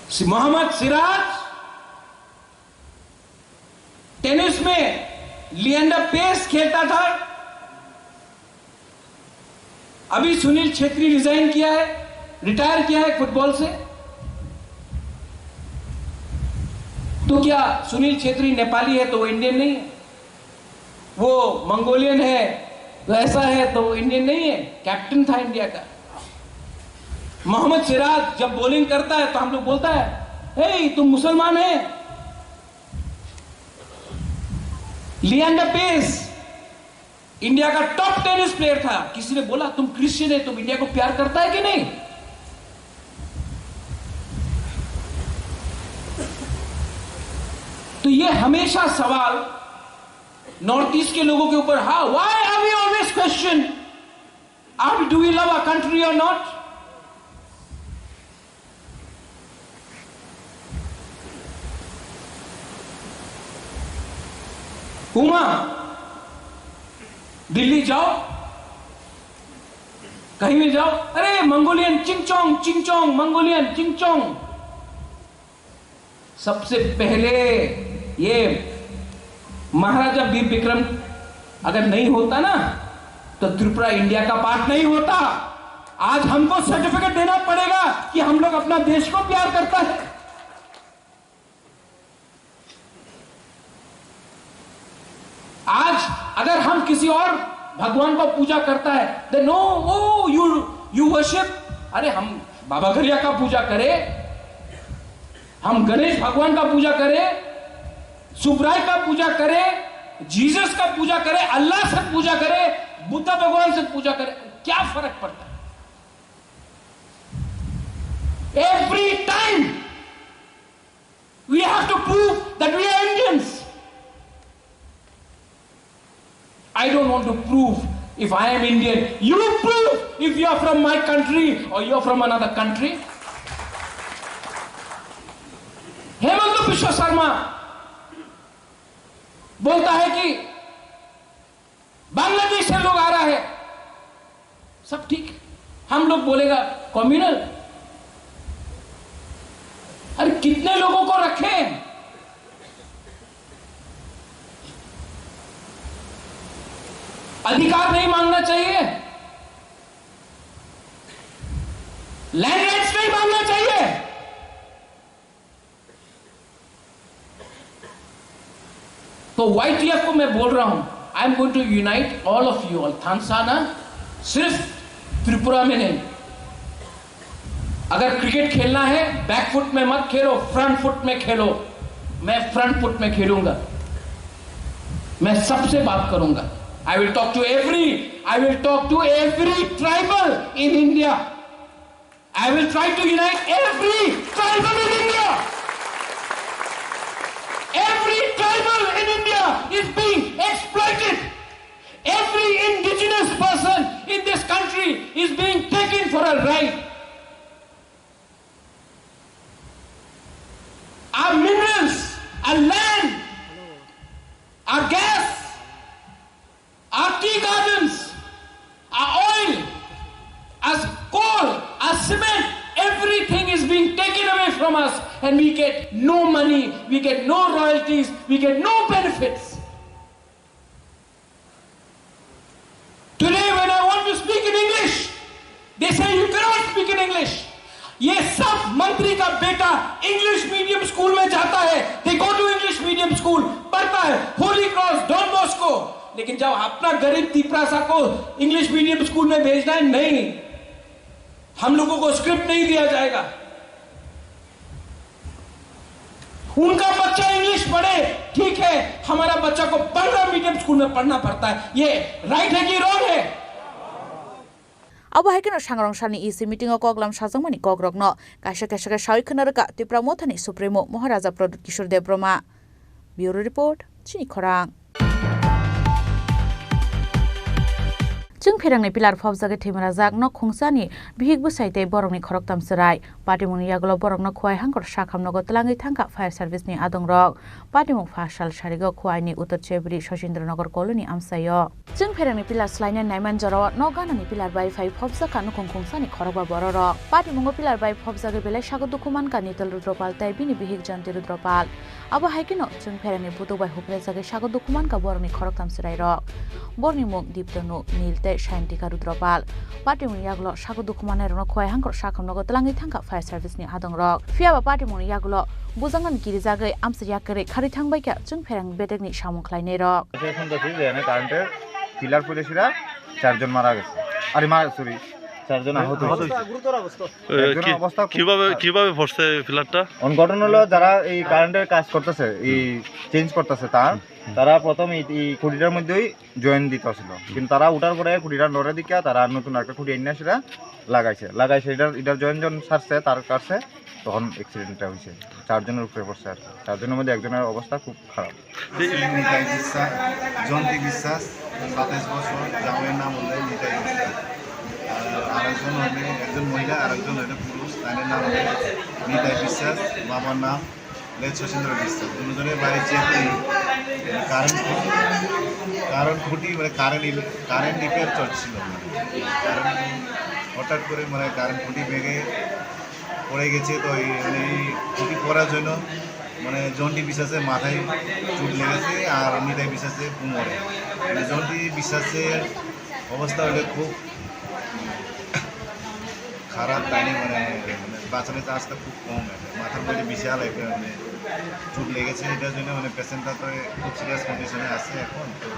सि-, मोहम्मद सिराज। टेनिस में लिएंडर पेस खेलता था, अभी सुनील छेत्री रिजाइन किया है, रिटायर किया है फुटबॉल से। तो क्या सुनील छेत्री नेपाली है तो वो इंडियन नहीं है? वो मंगोलियन है तो ऐसा है तो वो इंडियन नहीं है? कैप्टन था इंडिया का। मोहम्मद सिराज जब बॉलिंग करता है तो हम लोग बोलता है, "ए, तुम मुसलमान है?" लिएंडर पेस इंडिया का टॉप टेनिस प्लेयर था, किसी ने बोला, "तुम क्रिश्चियन है, तुम इंडिया को प्यार करता है कि नहीं?" तो ये हमेशा सवाल नॉर्थ ईस्ट के लोगों के ऊपर, हाँ, why are we always question? Are we, do we love our country or not? Uma, दिल्ली जाओ, कहीं भी जाओ, अरे मंगोलियन चिंगचोंग, चिंगचोंग, मंगोलियन चिंगचोंग। सबसे पहले ये महाराजा वीर विक्रम अगर नहीं होता ना, तो त्रिपुरा इंडिया का पार्ट नहीं होता। आज हमको सर्टिफिकेट देना पड़ेगा कि हम लोग अपना देश को प्यार करता है। आज अगर हम किसी और भगवान को पूजा करता है, then no, oh, you, you worship, अरे हम बाबा गरिया का पूजा करें, हम गणेश भगवान का पूजा करें, सुब्राय का पूजा करें, जीसस का पूजा करें, अल्लाह से पूजा करें, बुद्ध भगवान से पूजा करें, क्या फर्क पड़ता है? Every time we have to prove that we are Indians. I don't want to prove if I am Indian. You prove if you are from my country or you are from another country. Hemant बिश्व शर्मा बोलता है कि बांग्लादेश से लोग आ रहा है, सब ठीक। हम लोग बोलेगा कम्युनल। अरे कितने लोगों को रखें? अधिकार नहीं मांगना चाहिए, लैंड राइट्स नहीं मांगना चाहिए। तो वाईटीएफ को मैं बोल रहा हूं, I am going to unite all of you all। थानसा ना सिर्फ त्रिपुरा में नहीं, अगर क्रिकेट खेलना है बैक फुट में मत खेलो, फ्रंट फुट में खेलो। मैं फ्रंट फुट में खेलूंगा, मैं सबसे बात करूंगा। I will talk to every, I will talk to every tribal in India। I will try to unite every tribal in India. Every tribal in India is being exploited. Every indigenous person in this country is being taken for a ride. Our minerals, our land, our gas, our tea gardens, our oil, our coal, our cement, everything is being taken away from us, and we get no money, we get no royalties, we get no benefits. Today, when I want to speak in English, they say you cannot speak in English. ये सब मंत्री का बेटा English medium school में जाता है, they go to English medium school, पढ़ता है, होली क्रॉस, डॉन बॉस्को। लेकिन जब अपना गरीब तिपरासा को इंग्लिश मीडियम स्कूल में भेजना है, नहीं, हम लोगों को स्क्रिप्ट नहीं दिया जाएगा। उनका बच्चा इंग्लिश पढ़े, ठीक है, हमारा बच्चा को बांग्ला मीडियम स्कूल में पढ़ना पड़ता है। ये राइट है कि रॉन्ग है? Abo hai kheno sangrong salni E C meeting o koklam sajakmani kokrokno kaisa kaisa khe sawi khwna rwkha Tipra Mothani Supremo Maharaja Pradyut Kishore Debbarma. Bureau Report, Chini Khorang. Chwngpherangni pillar phobjagwi thwimarajak nok khungsani bihik bwsai tei borokni khoroktham chwrai. Patimungni yagulo borokno Khowai Hangkhor sakham nogo twlangwi thangkha fire service ni adongrok. Patimung pha sal sarigo Khowaini Uttor Chebri Sachindra Nagar colony amchaio. Chwngpherangni pillar swlaina naiman jorao nok ganani pillar bai phai phobjakha nukhung khungsani khorokba bororok. Patimungo pillar bai phobjagwi belai sago dukhu mankha Nital Rudropal tei bini bihik Janti Rudropal. Abo hai kheno Chwngpherangni butuk bai huprejagwi sago dukhu mankha borokni khoroktham chwrairok. Borokni mung Diptanu, Nil tei Sayantika Rudropal. Patimungni yagulo sago dukhu mannairokno Khowai Hangkhor sakham nogo twlangwi thangkha fire service ni adongrok. Phiyaba patimungni yagulo bujaknani kirijagwi amchaini yakarwi kharwi thangbaikha Chwngpherang bedekni samung khlainairok. এখন দেখি যে এখানে কারেন্টের পিলার পড়েছিল, চারজন মারা গেছে। আরে মা, সরি, চারজন আহত হয়েছে। অবস্থা গুরুতর অবস্থা। এ, একজনের কি-, অবস্থা খুব কিভাবে, খারাপ। কিভাবে পড়ছে পিলারটা? অন ঘটনা হলো, যারা এই কারেন্টের কাজ করতেছে, এই চেঞ্জ করতেছে তার, হুম। তারা প্রথম এই, এই খুঁটিটার মধ্যেই জয়েন্ট দিতে ছিল, কিন্তু তারা উঠার পরে খুঁটিটা নড়ে দিকে তারা নতুন একটা খুঁটি এনে সেটা লাগাইছে। লাগাইছে, এটা, এটা জয়েন্ট যখন ছাড়ছে তার কাছে, তখন অ্যাক্সিডেন্টটা হয়েছে। চারজনের উপরে পড়ছে আর কি। চারজনের মধ্যে একজনের অবস্থা খুব খারাপ। এই নিতাই বিশ্বাস, জয়ন্তী বিশ্বাস, সাতাইশ বছর, জামাইয়ের নাম হলো নিতাই বিশ্বাস। আর আরেকজন হলে একজন মহিলা, আরেকজন হলে পুরুষ, তাদের নাম হলো নিতাই বিশ্বাস, বাবার নাম লেট শচীন্দ্র বিশ্বাস। দুজনের বাড়ি চেয়ারটি কারেন্ট খুঁটি, কারেন্ট খুঁটি মানে কারেন্ট ইলে-, কারেন্ট রিপেয়ার চলছিল। কারেন্ট হঠাৎ করে মানে কারেন্ট খুঁটি ভেঙে পড়ে গেছে। তো এই মানে এই খুঁটি পড়ার জন্য মানে জন্টি বিশ্বাসের মাথায় চোট লেগেছে আর নিতাই বিশ্বাসের কোমরে। মানে জন্টি বিশ্বাসের অবস্থা হলে খুব খারাপ, তাই নিয়ে মানে, মানে বাঁচানোর চান্সটা খুব কম আছে। মাথার মধ্যে বিশাল একটা মানে চোট লেগেছে, এটার জন্য মানে পেশেন্টটা তো খুব সিরিয়াস কন্ডিশনে আছে এখন। তো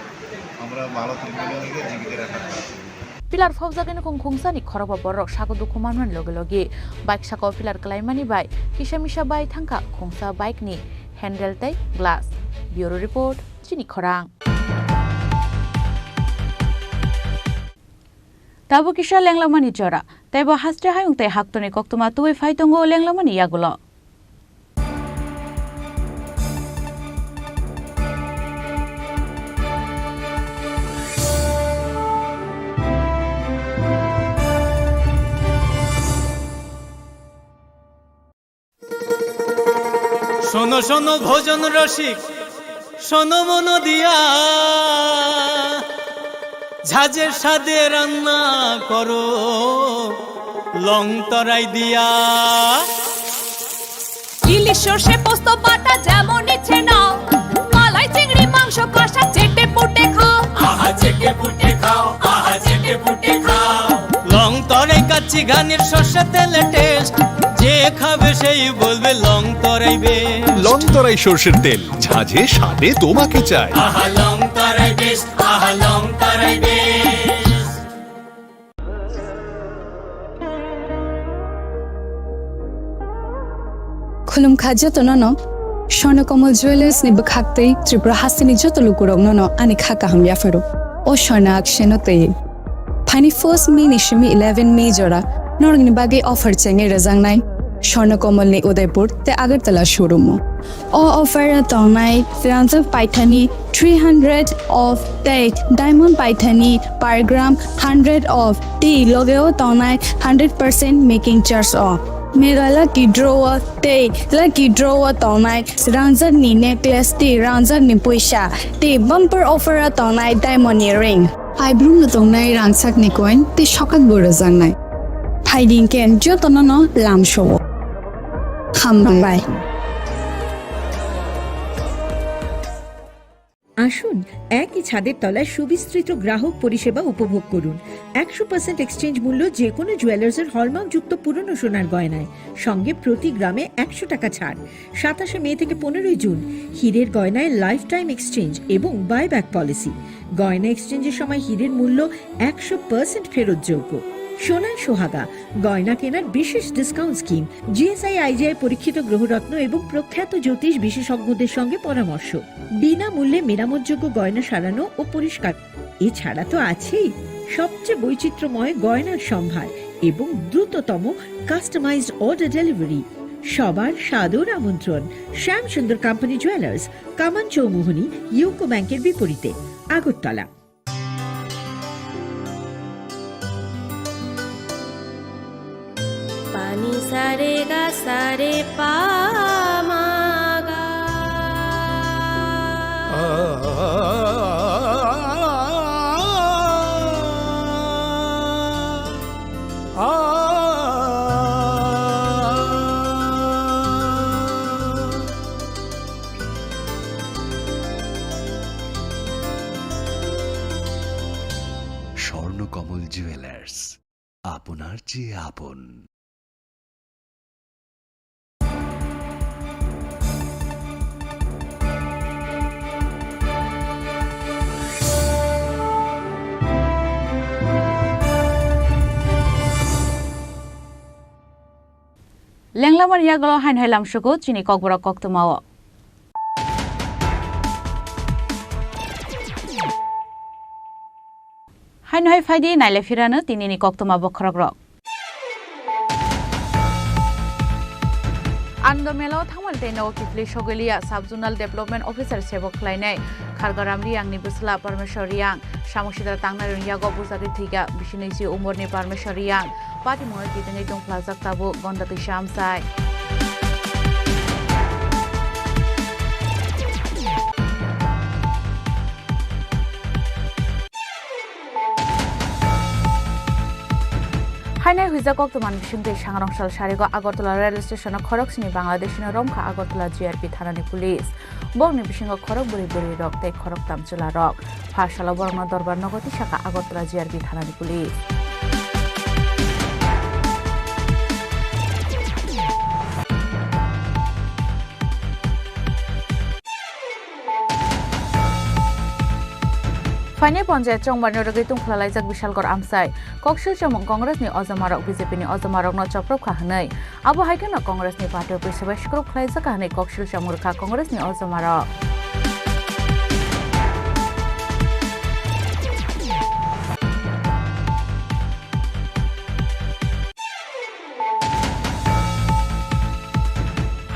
আমরা ভালো ট্রিটমেন্ট লেগে জীবিত রাখার চেষ্টা করছি। Pillar phobjagwi nukhung khungsani khorokba borok sago dukhu manmani logi logi bike sakao pillar kwlaimani bai kisa misa bai thangkha khungsa bike ni handle tei glass. Bureau Report, Chini Khorang. Tabuk kisa lenglamani jora, teibo haste hayung tei haktorni koktwma tubui phai tongo lenglamani yagulo. শোনো শোনো ভোজন রসিক, শোনো মন দিয়া, ঝাঁঝের স্বাদে রান্না করো লং তরাই দিয়া। ইলিশ সর্ষে পোস্ত বাটা যেমন ইচ্ছে নাও, মালাই চিংড়ি মাংস কষা চেটে পুটে খাও। আহা চেটে পুটে খাও, আহা চেটে পুটে খাও। লং তরাই কাচ্চি ঘানির সর্ষে তেলে টেস্ট, যে খাবে সেই বলবে লং তরাই বেস্ট। লং তরাই সর্ষের তেল, ঝাঁঝে স্বাদে তোমাকে চাই। আহা লং তরাই বেস্ট, আহা লং তরাই best. Khulumkha jotono no, Swarnakammal Jewellers ni bwkhak tei Tripura hasteni joto lukurokno no ani kha kaham yapharo. O Swarna akseno tei. Phaini first May ni simi eleven May jora norokni bagwi offer chengwi rwjaknai Swarnakammal ni Udaipur tei Agartala showroom o. O offer o tongnai rangjak paithani three hundred off tei diamond paithani per gram hundred off tei logeo tongnai hundred percent making charge o. Mega lucky draw o tei lucky draw o tongnai rangjak ni necklace tei rangjak ni puisa tei bumper offer o tongnai diamond ni ring. Aibrum no tongnai rangchak ni coin tei sokak bo rwjaknai. Phaidi hwnkhe jotono no lamsao. Hambai. আসুন, একই ছাদের তলায় সুবিস্তৃত গ্রাহক পরিষেবা উপভোগ করুন। একশো পার্সেন্ট এক্সচেঞ্জ মূল্য যে কোনো জুয়েলার্সের হলমার্কযুক্ত পুরনো সোনার গয়নায়, সঙ্গে প্রতি গ্রামে একশো টাকা ছাড়। সাতাশে মে থেকে পনেরোই জুন, হীরের গয়নায় লাইফ টাইম এক্সচেঞ্জ এবং বাইব্যাক পলিসি। গয়না এক্সচেঞ্জের সময় হীরের মূল্য একশো পার্সেন্ট ফেরতযোগ্য। সোনায় সোহাগা, গয়না কেনার বিশেষ ডিসকাউন্ট স্কিম, জিএসআই আইজিআই পরীক্ষিত গ্রহরত্ন এবং প্রখ্যাত জ্যোতিষ বিশেষজ্ঞদের সঙ্গে পরামর্শ, বিনামূল্যে মেরামতযোগ্য গয়না সারানো ও পরিষ্কার। এছাড়া তো আছেই সবচেয়ে বৈচিত্র্যময় গয়নার সম্ভার এবং দ্রুততম কাস্টমাইজড অর্ডার ডেলিভারি। সবার সাদর আমন্ত্রণ শ্যাম সুন্দর কোম্পানি জুয়েলার্স, কামান চৌমুহনী, ইউকো ব্যাংকের বিপরীতে, Agartala. Pani sare ga sare pa ma ga. Swarnakamal jewellers, আপনার চেয়ে আপন। Lenglamani yagulo haino hai lamsugo chini kokborok koktwmao. Haino hai phaidi naile phirano tinini koktwma bokhorokrok. Anando mela o thangmani tei nogo kiphilwi sogwi liya, Sub Zonal Development Officer sebo khlainai. Khargaram Riyangni bwsla Parmeshwar Riyang, samung sitra tangnai rwng yago bujagwi thwikha, bisini si umorni Parmeshwar Riyang. Patimungno kitingwi tongphlajak tabuk, gonda twisa amchai. Hainai huijak koktwmani bisingtwi sangrong sal sarigo Agartala rail station-o khoroksni Bangladeshino romkha Agartala G R P thanani police. Borokni bisingo khorok bwrwi bwrwirok tei khoroktam chwlarok. Pha salo borokno dorbar nogo tisakha Agartala G R P thanani police. Phainai ponjayat chongmarno rwgwi tungphla laijak Bishalgarh amchai. Koksil chamung Congressni ojomarok B J P ni ojomarokno choprobkha hwnwi. Abo hai kheno Congressni party office bai swkrub khlaijak hwnwi koksil chamung rwkha Congressni ojomarok.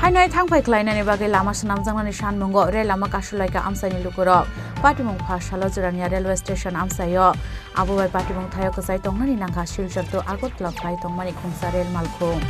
Hainai thangphai khlainani bagwi lama swnamjaknani sanmungo rel lama kasulaikha amchaini lukurok. Patimung pha salo Jorania railway station amchaio. Abo bai patimung thaio kwchai tongnani nangkha Silchar to Agartala phai tongmani khungsa rel malkhung.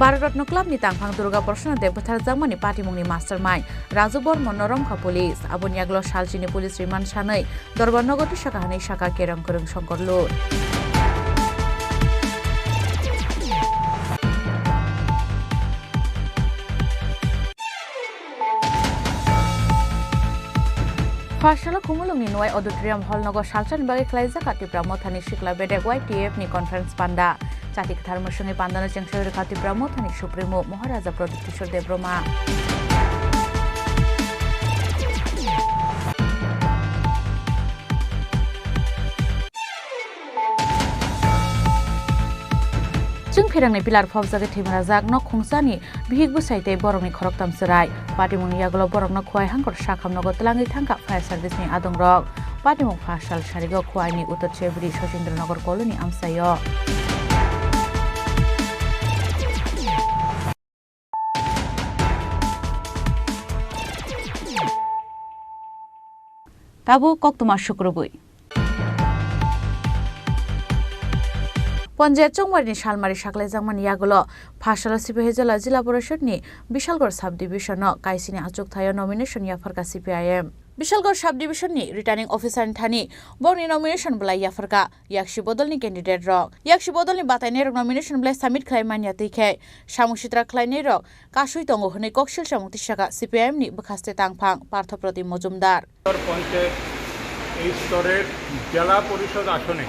Bharat Ratna Club ni tangphang Durga Prasanna Deb butharjakmani patimungni mastermind Raju Bormon no romkha police. Aboni yagulo salchini police remand sanwi dorbar nogo tisakha hwnwi sakha kerong kwrwng Shankar Lur. Pha salo Khumulwngni Nwai Auditorium Hall nogo salsani bagwi khlaijak Tipra Mothani Sikla Bedek Y T F ni conference panda. Chati kwthar mwswngwi pandano chengsa rwkha Tipra Mothani Supremo Maharaja Pradyut Kishore Debbarma. Chwng phirangni pillar phobjagwi thwimarajak nok khungsani bihik bwsai tei borokni khoroktham chwrai. Patimungni yagulo borokno Khowai hangkor sakham nogo twlangwi thangkha fire service ni adongrok. Patimung pha sal sarigo Khowai ni Uttor Chebri Sachindra Nagar colony amchaio. Tabuk koktwma sukrubwi. Ponjayat chongmarini salmari saklaijakmani yagulo pha salo Sipahijala Jila Porishadni Bishalgarh Sub Division-o kaisini achukthai-o nomination yapharkha C P I M. Bishalgarh Sub Division-ni Returning Officer-ni thani borokni nomination bwlai yapharkha. Yaksi bodolni candidate rok. Yaksi bodolni batainai rok nomination bwlai submit khlai manya twi khe samung sitra khlainai rok kasui tongo hwnwi koksil samung tisakha C P I M ni bwkhaste tangphang Partho Pratim Mojumdar. Panchayat এই স্তরের জেলা পরিষদ আসনে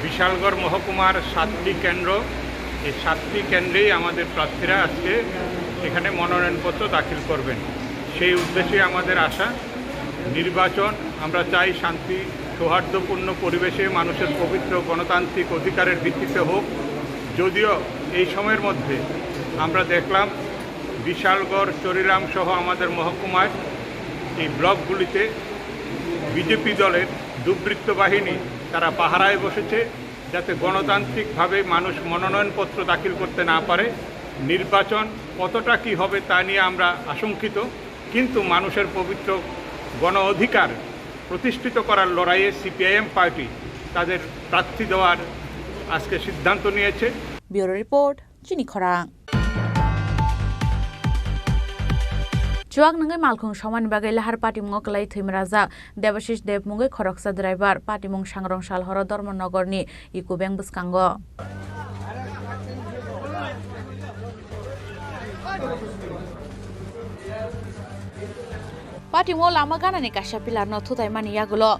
বিশালগড় মহকুমার সাতটি কেন্দ্র, এই সাতটি কেন্দ্রেই আমাদের প্রার্থীরা আজকে এখানে মনোনয়নপত্র দাখিল করবেন। সেই উদ্দেশ্যে আমাদের আশা। নির্বাচন আমরা চাই শান্তি, সৌহার্দ্যপূর্ণ পরিবেশে মানুষের পবিত্র গণতান্ত্রিক অধিকারের ভিত্তিতে হোক। যদিও এই সময়ের মধ্যে আমরা দেখলাম বিশালগড়, চরিরাম সহ আমাদের মহকুমায় এই ব্লকগুলিতে বিজেপি দলের দুর্বৃত্ত বাহিনী তারা পাহারায় বসেছে, যাতে গণতান্ত্রিকভাবে মানুষ মনোনয়নপত্র দাখিল করতে না পারে। নির্বাচন কতটা কি হবে তা নিয়ে আমরা আশঙ্কিত, কিন্তু মানুষের পবিত্র গণ অধিকার প্রতিষ্ঠিত করার লড়াইয়ে সিপিআইএম পার্টি তাদের প্রার্থী দেওয়ার আজকে সিদ্ধান্ত নিয়েছে। Bureau report, Chini Khorang. Chuak nangwi malkhung somani bagwi lahar patimungo kwlai thwimrajak Debashish Deb mungwi khoroksa driver, patimung Sangrong Salhoro Dharmanagarni Eco Bank bwskango. Patimung lama ganani kaisa pillar no thutaimani yagulo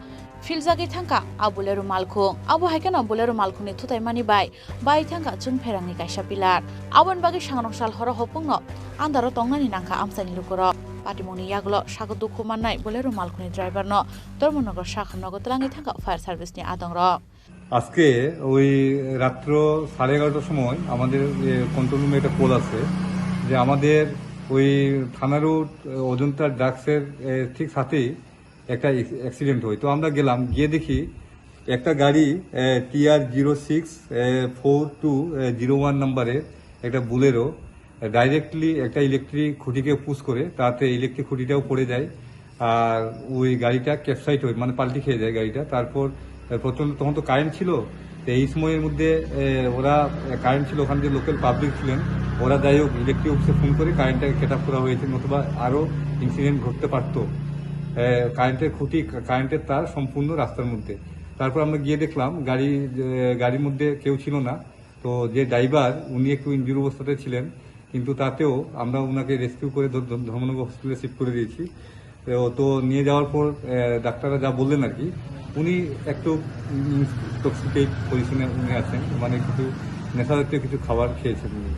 philjagwi thangkha a Bolero malkhung. Abo hai kheno Bolero malkhungni thutaimani bai bai thangkha chwng pherangni kaisa pillar. Aboni bagwi Sangrong Salhoro hopungno andaro tongnani nangkha amchaini lukurok. Patimungni yagulo sago dukhu mannai Bolero malkhungni driver no Dharmanagar sakhamnogo twlangwi thangkha fire service ni adongrok. আজকে ওই রাত্র সাড়ে এগারোটার সময় আমাদের যে কন্ট্রোল রুমে একটা কল আসে যে আমাদের ওই থানা রোড, এ, অজন্তা ড্রাগসের, এ, ঠিক সাথেই একটা এক্স-, অ্যাক্সিডেন্ট হয়। তো আমরা গেলাম, গিয়ে দেখি একটা গাড়ি, এ, টিআর জিরো সিক্স, এ, ফোর টু, এ, জিরো ওয়ান নাম্বারের একটা বুলেরো ডাইরেক্টলি একটা ইলেকট্রিক খুঁটিকে পুশ করে, তাতে ইলেকট্রিক খুঁটিটাও পড়ে যায়। আর ওই গাড়িটা ক্যাপসাইট হয়, মানে পাল্টি খেয়ে যায় গাড়িটা। তারপর, এ, প্রথম, তখন তো কারেন্ট ছিল, তো এই সময়ের মধ্যে, এ, ওরা, এ, কারেন্ট ছিল, ওখানে যে লোকাল পাবলিক ছিলেন, ওরা যাই হোক ইলেকট্রিক অফিসে ফোন করে কারেন্টটাকে কাট অফ করা হয়েছে, নতুবা আরও ইনসিডেন্ট ঘটতে পারতো। এ, কারেন্টের খুঁটি, কারেন্টের তার সম্পূর্ণ রাস্তার মধ্যে। তারপর আমরা গিয়ে দেখলাম গাড়ি, এ, গাড়ির মধ্যে কেউ ছিল না। তো যে ড্রাইভার, উনি একটু ইনজুরি অবস্থাতে ছিলেন, কিন্তু তাতেও আমরা ওনাকে রেস্কিউ করে ধ-, ধ-, ধর্মনগর হসপিটালে শিফট করে দিয়েছি। তো, তো নিয়ে যাওয়ার পর, এ, ডাক্তাররা যা বললেন আর কি, উনি একটু ইনটক্সিকেট পজিশনে উনি আছেন, মানে কিছু নেশা জাতীয় কিছু খাবার খেয়েছেন উনি।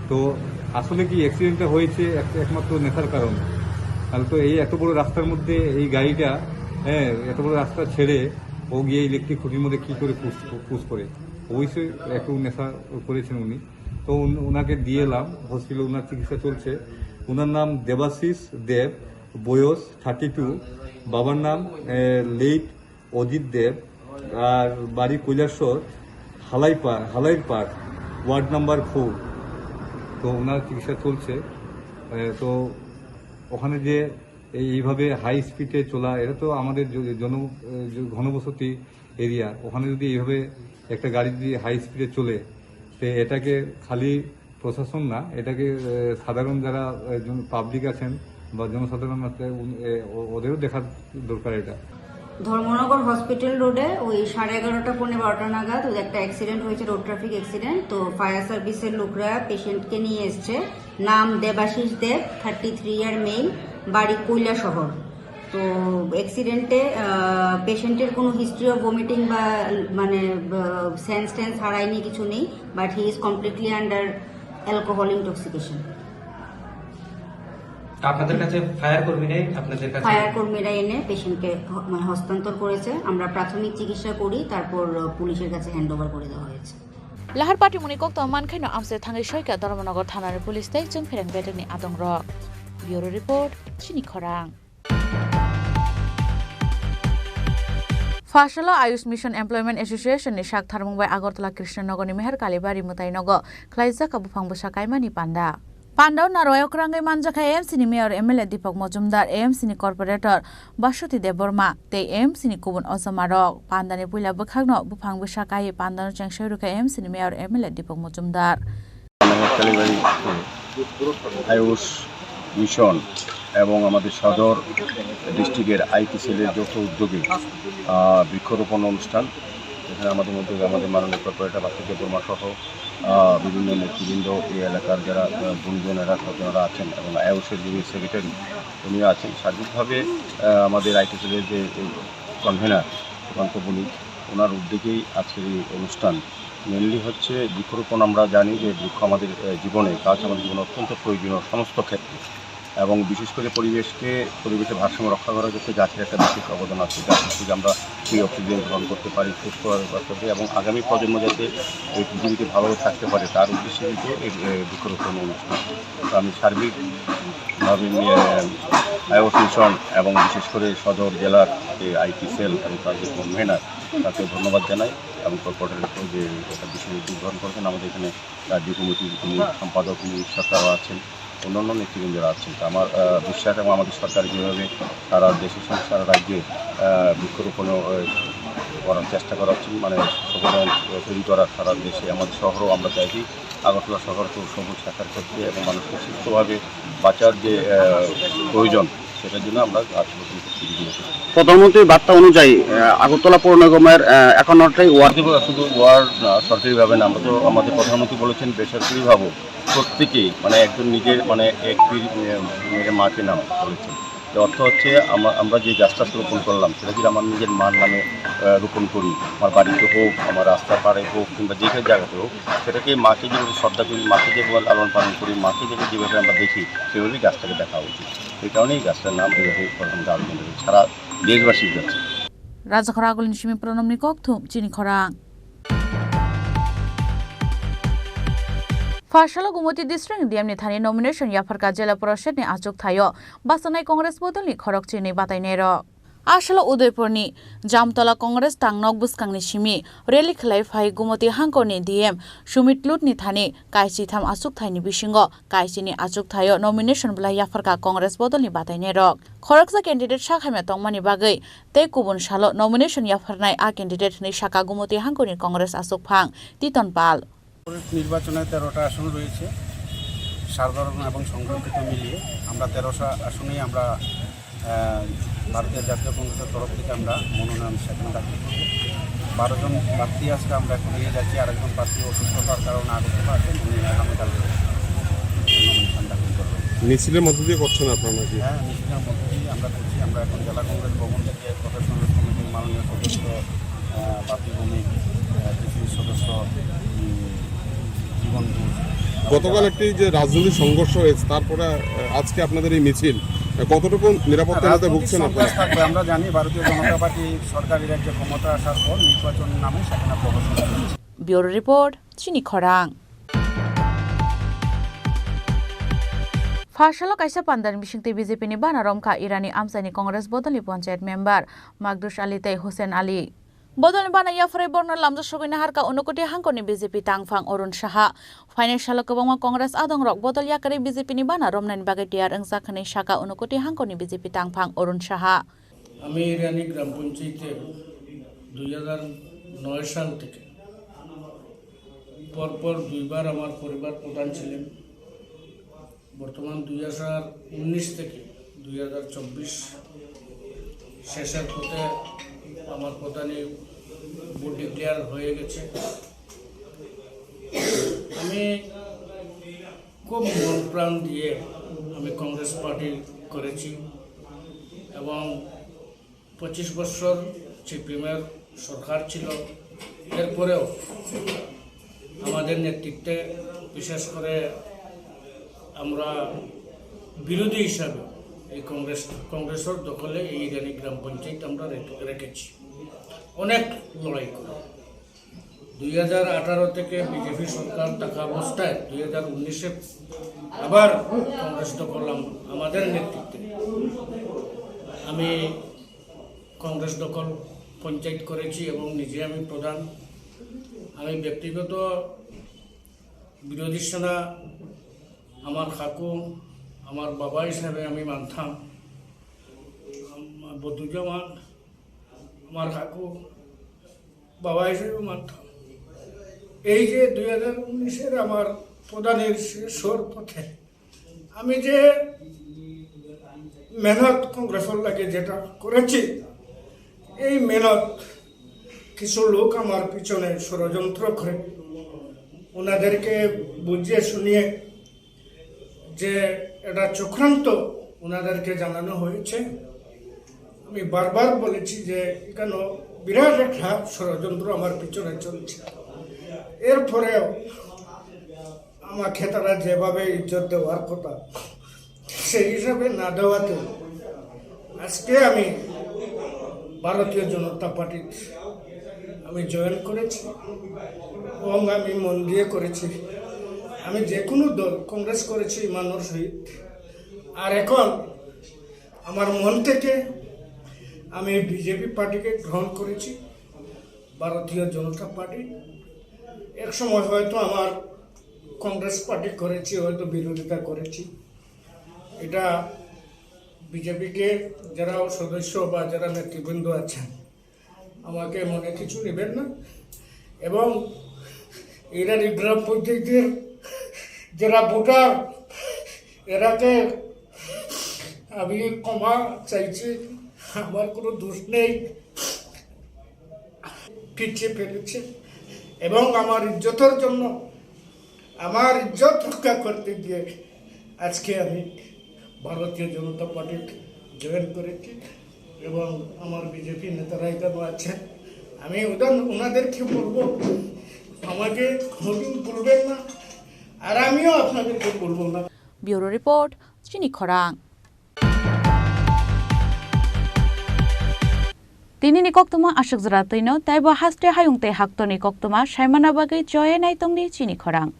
তো আসলে কি অ্যাক্সিডেন্টটা হয়েছে এক-, একমাত্র নেশার কারণে? তাহলে তো এই এত বড় রাস্তার মধ্যে এই গাড়িটা, হ্যাঁ, এত বড় রাস্তা ছেড়ে ও গিয়ে ইলেকট্রিক খুঁটির মধ্যে কী করে পুশ, পুশ করে? অবশ্যই একটু নেশা করেছেন উনি। তো উন-, ওনাকে দিয়ে এলাম হসপিটালে, ওনার চিকিৎসা চলছে। ওনার নাম দেবাশিস দেব, বয়স থার্টি টু, বাবার নাম, এ, লেট অজিত দেব, আর বাড়ি কৈলাসহর, হালাইপা-, হালাইরপাড়, ওয়ার্ড নাম্বার ফোর। তো ওনার চিকিৎসা চলছে। এ, তো ওখানে যে এই, এইভাবে হাই স্পিডে চলা, এটা তো আমাদের জ-, জন-, এ, জ-, ঘনবসতি এরিয়া, ওখানে যদি এইভাবে একটা গাড়ি যদি হাই স্পিডে চলে, তো এটাকে খালি প্রশাসন না, এটাকে, এ, সাধারণ যারা, এ, জন-, পাবলিক আছেন বা জনসাধারণ আছে, উন-, এ, ও-, ওদেরও দেখার দরকার এটা। ধর্মনগর হসপিটাল রোডে ওই সাড়ে এগারোটা, পৌনে বারোটা নাগাদ ওই একটা অ্যাক্সিডেন্ট হয়েছে, রোড ট্রাফিক অ্যাক্সিডেন্ট। তো ফায়ার সার্ভিসের লোকরা পেশেন্টকে নিয়ে এসছে। নাম দেবাশিস দেব, থার্টি থ্রি ইয়ার মেল, বাড়ি কৈলাসহর। তো অ্যাক্সিডেন্টে, আহ, পেশেন্টের কোনো হিস্ট্রি অফ ভমিটিং বা, মানে, আহ, সেন্স টেন্স হারায়নি, কিছু নেই, but he is completely under alcohol intoxication। আপনাদের কাছে ফায়ার কর্মীরাই আপনাদের কাছে ফায়ার কর্মীরা এনে পেশেন্টকে হ-, মানে, হস্তান্তর করেছে। আমরা প্রাথমিক চিকিৎসা করি, তারপর, আহ, পুলিশের কাছে হ্যান্ড ওভার করে দেওয়া হয়েছে। Lahar patimungni koktwma mankhaino amchai thangwi soika Dharmanagar thanani police tei chwng phereng bedekni adongrok. Bureau report, Chini Khorang. Phasalo Ayush Mission Employment Association ni sak tharmung bai Agartala Krishnanagar ni Meher Kalibari mwtai nogo khlaijak buphang bwsa kaimani panda. Pandao narwai okrangwi manjakha A M C ni Mayor M L A Deepak Majumdar, A M C ni Corporator Basuti Debbarma tei A M C ni kubun ojamarok. Pandani puila bwkhakno buphang bwsa kaiwi pandano chengsoi rwkha A M C ni Mayor M L A Deepak Majumdar. Kalibari Ayush Mission এবং আমাদের সদর ডিস্ট্রিক্টের আইটি সেলের যৌথ উদ্যোগে, আহ, বৃক্ষরোপণ অনুষ্ঠান, যেখানে আমাদের মধ্যে আমাদের মাননীয় কর্পোরেটর বাসুদেব বর্মা সহ, আহ, বিভিন্ন নেতৃবৃন্দ, এই এলাকার যারা, আহ, গুণীজনেরা, স্বজনেরা আছেন এবং আয়ুষের যিনি সেক্রেটারি, উনিও আছেন। সার্বিকভাবে, আহ, আমাদের আইটি সেলের যে এই কনভেনার সুকান্ত বণিক, ওনার উদ্যোগেই আজকের এই অনুষ্ঠান। মেইনলি হচ্ছে বৃক্ষরোপণ। আমরা জানি যে বৃক্ষ আমাদের, আহ, জীবনে, গাছ আমাদের জীবনে অত্যন্ত প্রয়োজনীয় সমস্ত ক্ষেত্রে, এবং বিশেষ করে পরিবেশকে, পরিবেশের ভারসাম্য রক্ষা করার ক্ষেত্রে গাছের একটা বিশেষ অবদান আছে। গাছ থেকে আমরা ফ্রি অক্সিজেন গ্রহণ করতে পারি, সুস্থভাবে বাঁচতে পারি, এবং আগামী প্রজন্ম যাতে এই পৃথিবীতে ভালোভাবে থাকতে পারে, তার উদ্দেশ্যে কিন্তু এই, এই বৃক্ষরোপণ অনুষ্ঠান। তো আমি সার্বিকভাবে, আহ, আইওসি মিশন এবং বিশেষ করে সদর জেলার যে আইটি সেল এবং তার যে কনভেনার, তাকে ধন্যবাদ জানাই এবং কর্পোরেটরকে যে একটা বিশেষ উদ্যোগ গ্রহণ করেছেন। আমাদের এখানে রাজ্য কমিটির যিনি সম্পাদক, উনি সরকারও আছেন, অন্যান্য নেতৃবৃন্দরা আছেন। তো আমার, আহ, বিশ্বাস এবং আমাদের সরকার যেভাবে সারা দেশে সং-, সারা রাজ্যে, আহ, বৃক্ষরোপণ, আহ, করার চেষ্টা করা হচ্ছে, মানে, সচেতন তৈরি করার সারা দেশে, আমাদের শহরেও আমরা চাইছি আগরতলা শহরকে সবুজ শাখার ক্ষেত্রে এবং মানুষকে সুস্থভাবে বাঁচার যে, আহ, প্রয়োজন, সেটার জন্য আমরা গাছ রোপণ করতে এগিয়ে এসেছি। প্রধানমন্ত্রীর বার্তা অনুযায়ী, আহ, আগরতলা পৌর নিগমের, আহ, একান্নটাই ওয়ার্ড শুধু, শুধু ওয়ার্ড না, সরকারিভাবে না, আমরা তো, আমাদের প্রধানমন্ত্রী বলেছেন বেসরকারিভাবেও প্রত্যেকেই, মানে, একজন নিজের, মানে, এক বীর, আহ, মেরে মাকে নাম বলেছেন। এর অর্থ হচ্ছে আমা-, আমরা যে গাছটা রোপণ করলাম, সেটা যদি আমার নিজের মার নামে, আহ, রোপণ করি, আমার বাড়িতে হোক, আমার রাস্তার পাড়ে হোক, কিংবা যে কোনো জায়গাতে হোক, সেটাকে মাকে যেভাবে শ্রদ্ধা করি, মাকে যেভাবে লালন পালন করি, মাকে যেভাবে, যেভাবে আমরা দেখি, সেভাবেই গাছটাকে দেখা উচিত। এই কারণেই গাছটার নাম এইভাবে প্রধান গাছ বলে সারা দেশবাসীর কাছে। Rajakhara Agulni simi Pranamni kokthum chini khorang. Phasalo Gumoti District ni D M ni thani nomination yapharkha Jela Porishad ni achuk thaio bwsaknai Congress bodol ni khorok chini batai nairok. Asalo Udaipur ni Jamtola Congress tangnok bwskang ni simi rally khlai phai Gumoti hangkor ni D M Sumit Lut ni thani kaisitham achuk thai ni bisingo kaisini achuk thaio nomination bwlai yapharkha Congress bodol ni batai nairok. Khoroksa candidate sak hamya tongmani bagwi tei kubun salo nomination yapharnai a candidate hwnwi sakha Gumoti hangkor ni Congress achuk phang Titon Pal. নির্বাচনে তেরোটা আসন রয়েছে, সাধারণ এবং সংরক্ষিত মিলিয়ে আমরা তেরোশো আসনেই আমরা, আহ, ভারতীয় জাতীয় কংগ্রেসের তরফ থেকে আমরা মনোনয়ন সেখানে দাখিল করব। বারো জন প্রার্থী আজকে আমরা এখন নিয়ে যাচ্ছি, আরেকজন প্রার্থী অসুস্থতার কারণে আগত পারছেন, উনি আগামীকাল নমিনেশন দাখিল করবেন। মিছিলের মধ্য দিয়ে করছেন আপনারা নাকি? হ্যাঁ, মিছিলের মধ্য দিয়ে আমরা করছি। আমরা এখন জেলা কংগ্রেস ভবন থেকে প্রদেশ কংগ্রেস কমিটির মাননীয় সদস্য, আহ, বাপি ভৌমিক, আহ, পিসিসি সদস্য, উম, জীবন ঘোষ। গতকাল একটি যে রাজনৈতিক সংঘর্ষ হয়েছে, তারপরে, আহ, আজকে আপনাদের এই মিছিল, আহ, কতটুকু নিরাপত্তার মধ্যে রাজনৈতিক ভুগছেন সংঘাত আপনারা? থাকবে। আমরা জানি ভারতীয় জনতা পার্টি সরকারি রাজ্যে ক্ষমতা আসার পর নির্বাচন নামে সেখানে প্রহসন চলছে। Bureau report, chini khorang. Phasalo kaisa pandani bisingtwi B J P ni bana romkha Irani amchaini Congress bodolni panchayat member Magdush Ali tei Hussein Ali. Bodolni bana yapharwi borokno lamjak sogwi naharkha Unakoti hangkorni B J P tangphang Arun Saha. Phainai salo kwbangma Congress adongrok bodol yakarwi B J P ni bana romnani bagwi tiyar wngjak hwnwi sakha Unakoti hangkorni B J P tangphang Arun Saha. আমি ইরানি গ্রাম পঞ্চায়েতে দুই হাজার নয় সাল থেকে পরপর দুইবার আমার পরিবার প্রধান ছিলেন। বর্তমান দুই হাজার উনিশ থেকে দুই হাজার চব্বিশ শেষের পথে আমার প্রধানই ভোট ডিক্লেয়ার হয়ে গেছে। আমি খুব মন প্রাণ দিয়ে আমি কংগ্রেস পার্টি করেছি এবং পঁচিশ বছর সিপিএমের সরকার ছিল। এরপরেও আমাদের নেতৃত্বে, বিশেষ করে আমরা বিরোধী হিসাবে এই কংগ্রেস, কংগ্রেসের দখলে এই ইরানি গ্রাম পঞ্চায়েত আমরা রেখে-, রেখেছি, অনেক লড়াই করে। দুই হাজার আঠারো থেকে বিজেপি সরকার থাকা অবস্থায় দুই হাজার উনিশে আবার কংগ্রেস দখল আম-, আমাদের নেতৃত্বে আমি কংগ্রেস দখল পঞ্চায়েত করেছি এবং নিজে আমি প্রধান। আমি ব্যক্তিগত বিরোধী সেনা আমার কাকু, আমার বাবা হিসাবে আমি মানতাম। আম-, বদরুজ্জামান আমার কাকু, বাবা হিসেবে মানতাম। এই যে দুই হাজার উনিশের আমার প্রধানের শেষর পথে আমি যে মেহনত কংগ্রেসের লাগে যেটা করেছি, এই মেহনত কিছু লোক আমার পিছনে ষড়যন্ত্র করে ওনাদেরকে বুঝিয়ে শুনিয়ে যে এটা চক্রান্ত ওনাদেরকে জানানো হয়েছে। আমি বারবার বলেছি যে এখানে বিরাট একটা ষড়যন্ত্র আমার পিছনে চলছে। এরপরেও আমাকে তারা যেভাবে ইজ্জত দেওয়ার কথা, সেই হিসাবে না দেওয়াতে আজকে আমি ভারতীয় জনতা পার্টির আমি জয়েন করেছি এবং আমি মন দিয়ে করেছি। আমি যে কোনো দল, কংগ্রেস করেছি ইমানর সহিত, আর এখন আমার মন থেকে আমি বিজেপি পার্টিকে গ্রহণ করেছি, ভারতীয় জনতা পার্টি। এক সময় হয়তো আমার কংগ্রেস পার্টি করেছি, হয়তো বিরোধিতা করেছি। এটা বিজেপিকে যারা সদস্য বা যারা নেতৃবৃন্দ আছেন, আমাকে মনে কিছু নেবেন না। এবং এরা গ্রাম পঞ্চায়েতের যারা ভোটার, এরাকে আমি ক্ষমা চাইছি, আমার কোনো দোষ নেই। পিছিয়ে ফেলেছে এবং আমার ইজ্জতের জন্য, আমার ইজ্জত রক্ষা করতে গিয়ে আজকে আমি ভারতীয় জনতা পার্টিতে জয়েন করেছি এবং আমার বিজেপি নেতারা এখানে আছেন। আমি ওদের, ওনাদেরকে বলবো, আমাকে কোনোদিন ভুলবেন না, আর আমিও আপনাদেরকে বলবো না। Bureau Report, Chini Khorang. Tini ni koktwma aswk jora twino, tei bo haste hayung tei haktorni koktwma saimana bagwi choye nai tongdi chini khorang.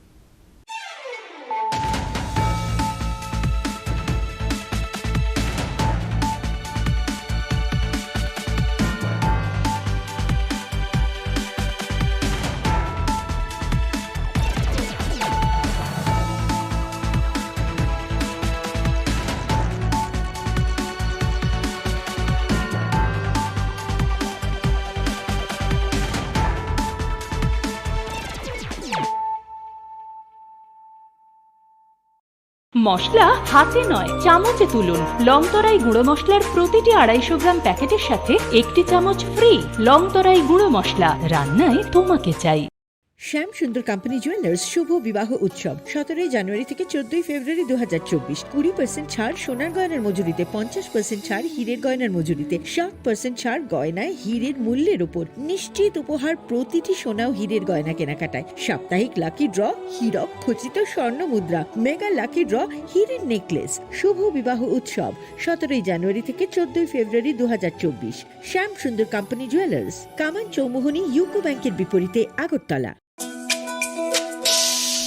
মশলা হাতে নয়, চামচে তুলুন। লং তরাই গুঁড়ো মশলার প্রতিটি আড়াইশো গ্রাম প্যাকেটের সাথে একটি চামচ ফ্রি। লং তরাই গুঁড়ো মশলা, রান্নায় তোমাকে চাই। শ্যাম সুন্দর কোম্পানি জুয়েলার্স শুভ বিবাহ উৎসব সতেরোই জানুয়ারি থেকে চোদ্দই ফেব্রুয়ারি দু হাজার চব্বিশ। কুড়ি পার্সেন্ট ছাড় সোনার গয়নার মজুরিতে, পঞ্চাশ পার্সেন্ট ছাড় হীরের গয়নার মজুরিতে, ষাট পার্সেন্ট ছাড় গয়নায় হীরের মূল্যের উপর। নিশ্চিত উপহার প্রতিটি সোনা ও হীরের গয়না কেনাকাটায়। সাপ্তাহিক লাকি ড্র, হীরক খচিত স্বর্ণ মুদ্রা, মেগা লাকি ড্র, হীরের নেকলেস। শুভ বিবাহ উৎসব সতেরোই জানুয়ারি থেকে চোদ্দই ফেব্রুয়ারি দু হাজার চব্বিশ। শ্যাম সুন্দর কোম্পানি জুয়েলার্স, কামান চৌমুহনী ইউকো ব্যাংকের বিপরীতে, আগরতলা।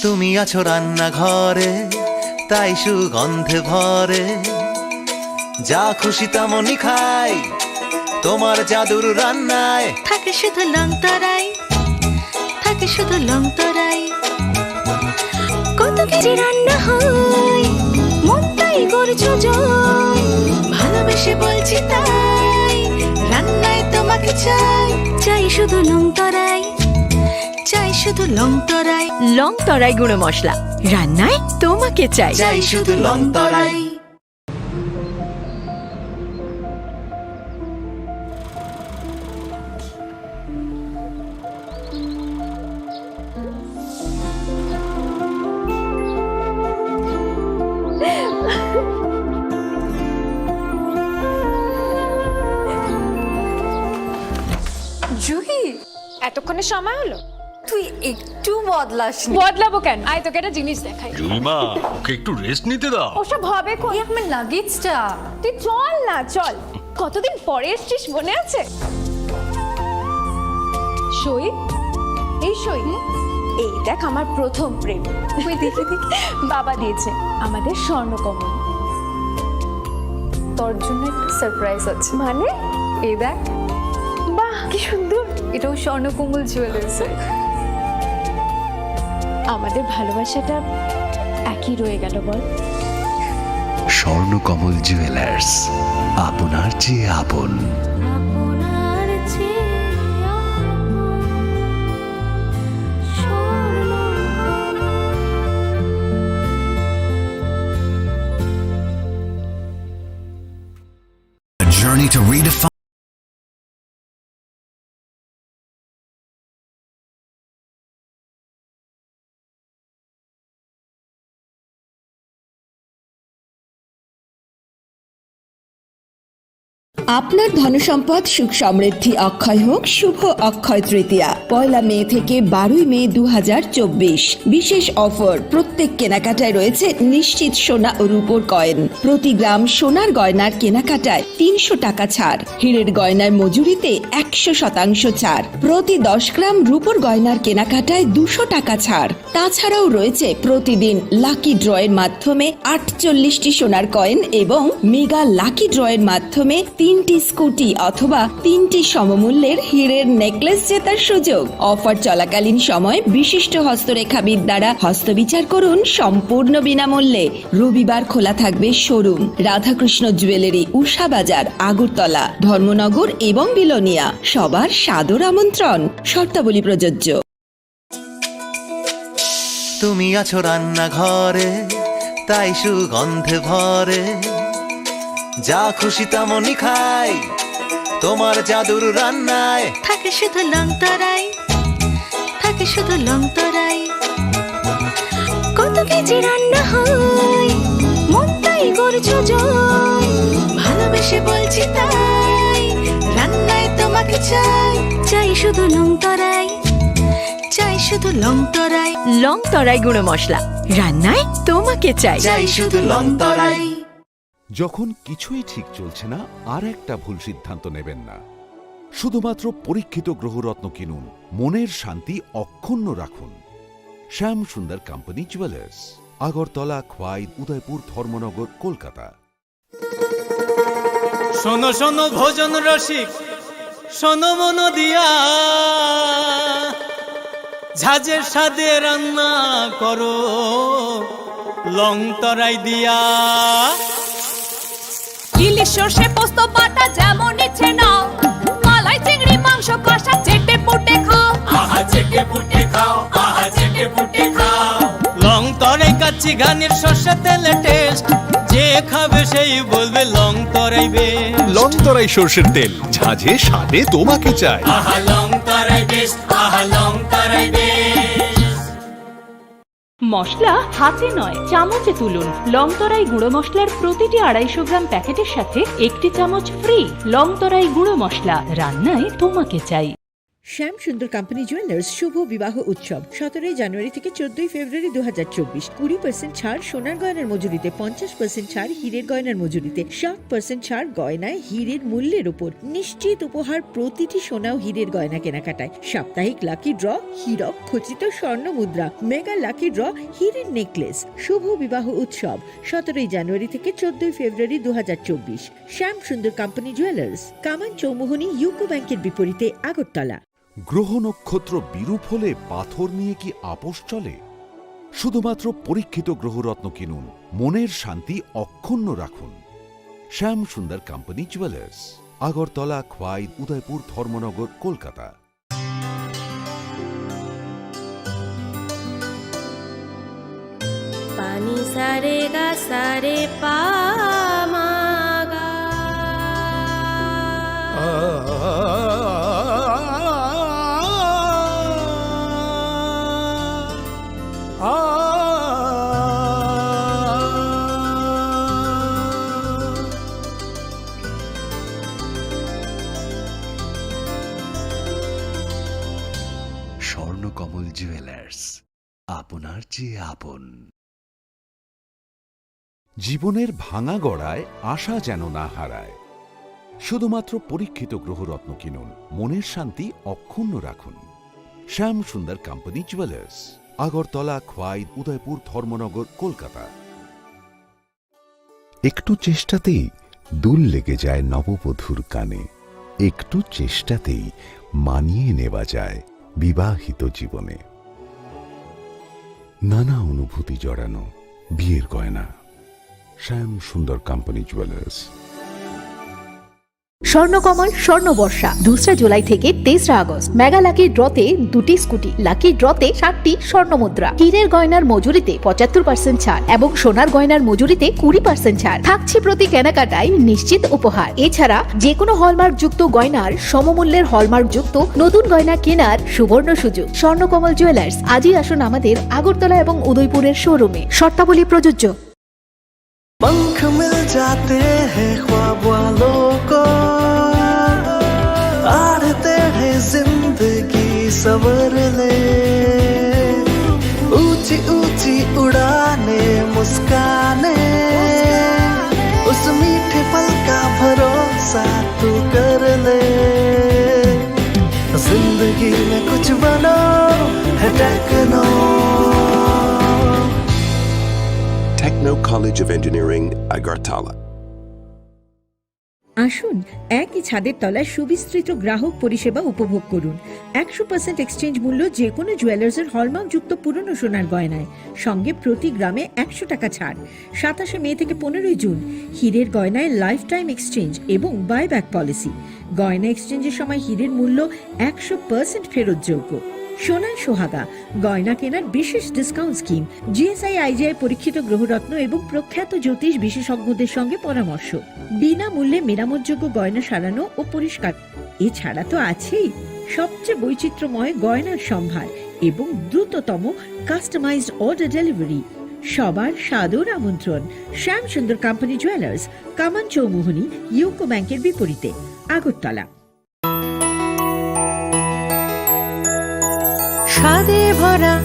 তুমি আছো রান্নাঘরে, তাই সুগন্ধে ভরে। যা খুশি তেমনই খাই, তোমার জাদুর রান্নায়। থাকে শুধু লং তরাই, থাকে শুধু লং তরাই। কত কিছু রান্না হয়, মনটাই করছো জয়। ভালোবেসে বলছি তাই, রান্নায় তোমাকে চাই। চাই শুধু লং তরাই, চাই শুধু লং তরাই। লং তরাই গুঁড়ো মশলা, রান্নায় তোমাকে চাই। চাই শুধু লং তরাই। জুহি, এতক্ষণে সময় হলো? তুই একটু বদলাসনি। বদলাবো কেন? আয়, তোকে একটা জিনিস দেখাই। জুইমা, ওকে একটু রেস্ট নিতে দাও। ওসব হবে কোন? এই আমার লাগেজটা। তুই চল না, চল। কতদিন পরে এসছিস, মনে আছে? সই, এই সই, এই দেখ আমার প্রথম প্রেম। ওই দেখি, দেখি। বাবা দিয়েছে আমাদের স্বর্ণকমল। তোর জন্য একটা সারপ্রাইজ আছে। মানে? এই দেখ। বাহ, কি সুন্দর। এটাও স্বর্ণকমল জুয়েলার্সের। আমাদের ভালোবাসাটা একই রয়ে গেল, বল? স্বর্ণকমল জুয়েলার্স, আপনার চেয়ে আপন। A journey to redefine. আপনার ধনসম্পদ সুখ সমৃদ্ধি অক্ষয় হোক শুভ অক্ষয় তৃতীয়া, পয়লা মে থেকে বারোই মে দু হাজার চব্বিশ। বিশেষ অফার, প্রত্যেক কেনাকাটায় রয়েছে নিশ্চিত সোনা ও রূপোর কয়েন। প্রতি গ্রাম সোনার গয়নার কেনাকাটায় তিনশো টাকা ছাড়, হীরের গয়নার মজুরিতে একশো শতাংশ ছাড়, প্রতি দশ গ্রাম রূপোর গয়নার কেনাকাটায় দুশো টাকা ছাড়। তাছাড়াও রয়েছে প্রতিদিন লাকি ড্রয়ের মাধ্যমে আটচল্লিশটি সোনার কয়েন এবং মেগা লাকি ড্রয়ের মাধ্যমে তিনটি স্কুটি অথবা তিনটি সমমূল্যের হীরের নেকলেস জেতার সুযোগ। অফার চলাকালীন সময় বিশিষ্ট হস্তরেখাবিদ দ্বারা হস্তবিচার করুন সম্পূর্ণ বিনামূল্যে। রবিবার খোলা থাকবে শোরুম। রাধাকৃষ্ণ জুয়েলারি, উষা বাজার, আগরতলা, ধর্মনগর এবং বিলোনিয়া। সবার সাদর আমন্ত্রণ। শর্তাবলী প্রযোজ্য। তুমি আছো রান্নাঘরে, তাই সুগন্ধে ভরে। যা খুশি তেমনই খাই, তোমার জাদুর রান্নায়। থাকে শুধু লং তরাই, থাকে শুধু লং তরাই। কত কেজি রান্না হয়, মন তাই করছো জয়। ভালোবেসে বলছি তাই, রান্নায় তোমাকে চাই। চাই শুধু লং তরাই, চাই শুধু লং তরাই। লং তরাই গুঁড়ো মশলা, রান্নায় তোমাকে চাই। চাই শুধু লং তরাই। যখন কিছুই ঠিক চলছে না, আর একটা ভুল সিদ্ধান্ত নেবেন না। শুধুমাত্র পরীক্ষিত গ্রহরত্ন কিনুন, মনের শান্তি অক্ষুণ্ণ রাখুন। শ্যাম সুন্দর কোম্পানি জুয়েলার্স, আগরতলা, খোয়াই, উদয়পুর, ধর্মনগর, কলকাতা। শোনো শোনো ভোজন রসিক, শোনো মন দিয়া, ঝাঁঝের স্বাদে রান্না করো লং তরাই দিয়া। ইলিশ সর্ষে পোস্ত বাটা যেমন ইচ্ছে নাও, মালাই চিংড়ি মাংস কষা চেটে পুটে খাও। আহা চেটে পুটে খাও, আহা চেটে পুটে খাও। লং তরাই কাচ্চি ঘানির সর্ষে তেলে টেস্ট, যে খাবে সেই বলবে লং তরাই বেশ। লং তরাই সর্ষের তেল, ঝাঁঝে স্বাদে তোমাকে চাই। আহা লং তরাই বেশ, আহা লং তরাই বেশ। মশলা হাতে নয়, চামচে তুলুন। লং তরাই গুঁড়ো মশলার প্রতিটি আড়াইশো গ্রাম প্যাকেটের সাথে একটি চামচ ফ্রি। লং তরাই গুঁড়ো মশলা, রান্নায় তোমাকে চাই। শ্যাম সুন্দর কোম্পানি জুয়েলার্স শুভ বিবাহ উৎসব সতেরোই জানুয়ারি থেকে চোদ্দই ফেব্রুয়ারি দু হাজার চব্বিশ। কুড়ি পার্সেন্ট ছাড় সোনার গয়নার মজুরিতে, পঞ্চাশ পার্সেন্ট ছাড় হীরের গয়নার মজুরিতে, ষাট পার্সেন্ট ছাড় গয়নায় হীরের মূল্যের উপর। নিশ্চিত উপহার প্রতিটি সোনা ও হীরের গয়না কেনাকাটায়। সাপ্তাহিক লাকি ড্র, হীরক খচিত স্বর্ণ মুদ্রা, মেগা লাকি ড্র, হীরের নেকলেস। শুভ বিবাহ উৎসব সতেরোই জানুয়ারি থেকে চোদ্দই ফেব্রুয়ারি দু হাজার চব্বিশ। শ্যাম সুন্দর কোম্পানি জুয়েলার্স, কামান চৌমুহনী ইউকো ব্যাংকের বিপরীতে, আগরতলা। গ্রহ নক্ষত্র বিরূপ হলে পাথর নিয়ে কি আপোষ চলে? শুধুমাত্র পরীক্ষিত গ্রহরত্ন কিনুন, মনের শান্তি অক্ষুণ্ণ রাখুন। Shyam Sundar company jewellers, Agartala, Khowai, Udaipur, Dharmanagar, Kolkata. Pani sare ga sare pa ma ga. Swarnakamal jewellers, আপনার চেয়ে আপন। জীবনের ভাঙা গড়ায় আশা যেন না হারায়। শুধুমাত্র পরীক্ষিত গ্রহরত্ন কিনুন, মনের শান্তি অক্ষুণ্ণ রাখুন। শ্যাম সুন্দর কোম্পানি জুয়েলার্স, আগরতলা, খোয়াই, উদয়পুর, ধর্মনগর, কলকাতা। একটু চেষ্টাতেই দুল লেগে যায় নববধূর কানে, একটু চেষ্টাতেই মানিয়ে নেওয়া যায় বিবাহিত জীবনে। নানা অনুভূতি জড়ানো বিয়ের গয়না। শ্যাম সুন্দর কোম্পানি জুয়েলার্স। স্বর্ণকমল স্বর্ণবর্ষা, দুসরা জুলাই থেকে তেসরা আগস্ট। মেগা লাকি ড্রতে দুটি স্কুটি, লাকি ড্রতে সাতটি স্বর্ণ মুদ্রা, হীরের গয়নার মজুরিতে পঁচাত্তর পার্সেন্ট ছাড় এবং সোনার গয়নার মজুরিতে কুড়ি পার্সেন্ট ছাড় থাকছে। প্রতি কেনাকাটায় নিশ্চিত উপহার। এছাড়া যে কোনো হলমার্ক যুক্ত গয়নার সমমূল্যের হলমার্ক যুক্ত নতুন গয়না কেনার সুবর্ণ সুযোগ। স্বর্ণকমল জুয়েলার্স, আজই আসুন আমাদের আগরতলা এবং উদয়পুরের শোরুমে। শর্তাবলী প্রযোজ্য। पंख मिल जाते हैं ख्वाब वालों को। सबर ले, ऊंची ऊंची उड़ाने, मुस्काने, उस मीठे पल का भरोसा तू कर ले। जिंदगी में कुछ बनो है techno. Techno College of Engineering, Agartala. আসুন, একই ছাদের তলায় সুবিস্তৃত গ্রাহক পরিষেবা উপভোগ করুন। একশো পার্সেন্ট এক্সচেঞ্জ মূল্য যে কোনো জুয়েলার্সের হলমার্কযুক্ত পুরনো সোনার গয়নায়, সঙ্গে প্রতি গ্রামে একশো টাকা ছাড়। সাতাশে মে থেকে পনেরোই জুন হীরের গয়নায় লাইফ টাইম এক্সচেঞ্জ এবং বাইব্যাক পলিসি। গয়না এক্সচেঞ্জের সময় হীরের মূল্য একশো পার্সেন্ট ফেরতযোগ্য। সোনায় সোহাগা, গয়না কেনার বিশেষ ডিসকাউন্ট স্কিম, জিএসআই আইজিআই পরীক্ষিত গ্রহরত্ন এবং প্রখ্যাত জ্যোতিষ বিশেষজ্ঞদের সঙ্গে পরামর্শ। বিনামূল্যে মেরামতযোগ্য গয়না সারানো ও পরিষ্কার। এছাড়া তো আছেই সবচেয়ে বৈচিত্র্যময় গয়নার সম্ভার এবং দ্রুততম কাস্টমাইজড অর্ডার ডেলিভারি। সবার সাদর আমন্ত্রণ শ্যাম সুন্দর কোম্পানি জুয়েলার্স, কামান চৌমুহনী, ইউকো ব্যাংকের বিপরীতে, আগরতলা। স্বাদে ভরা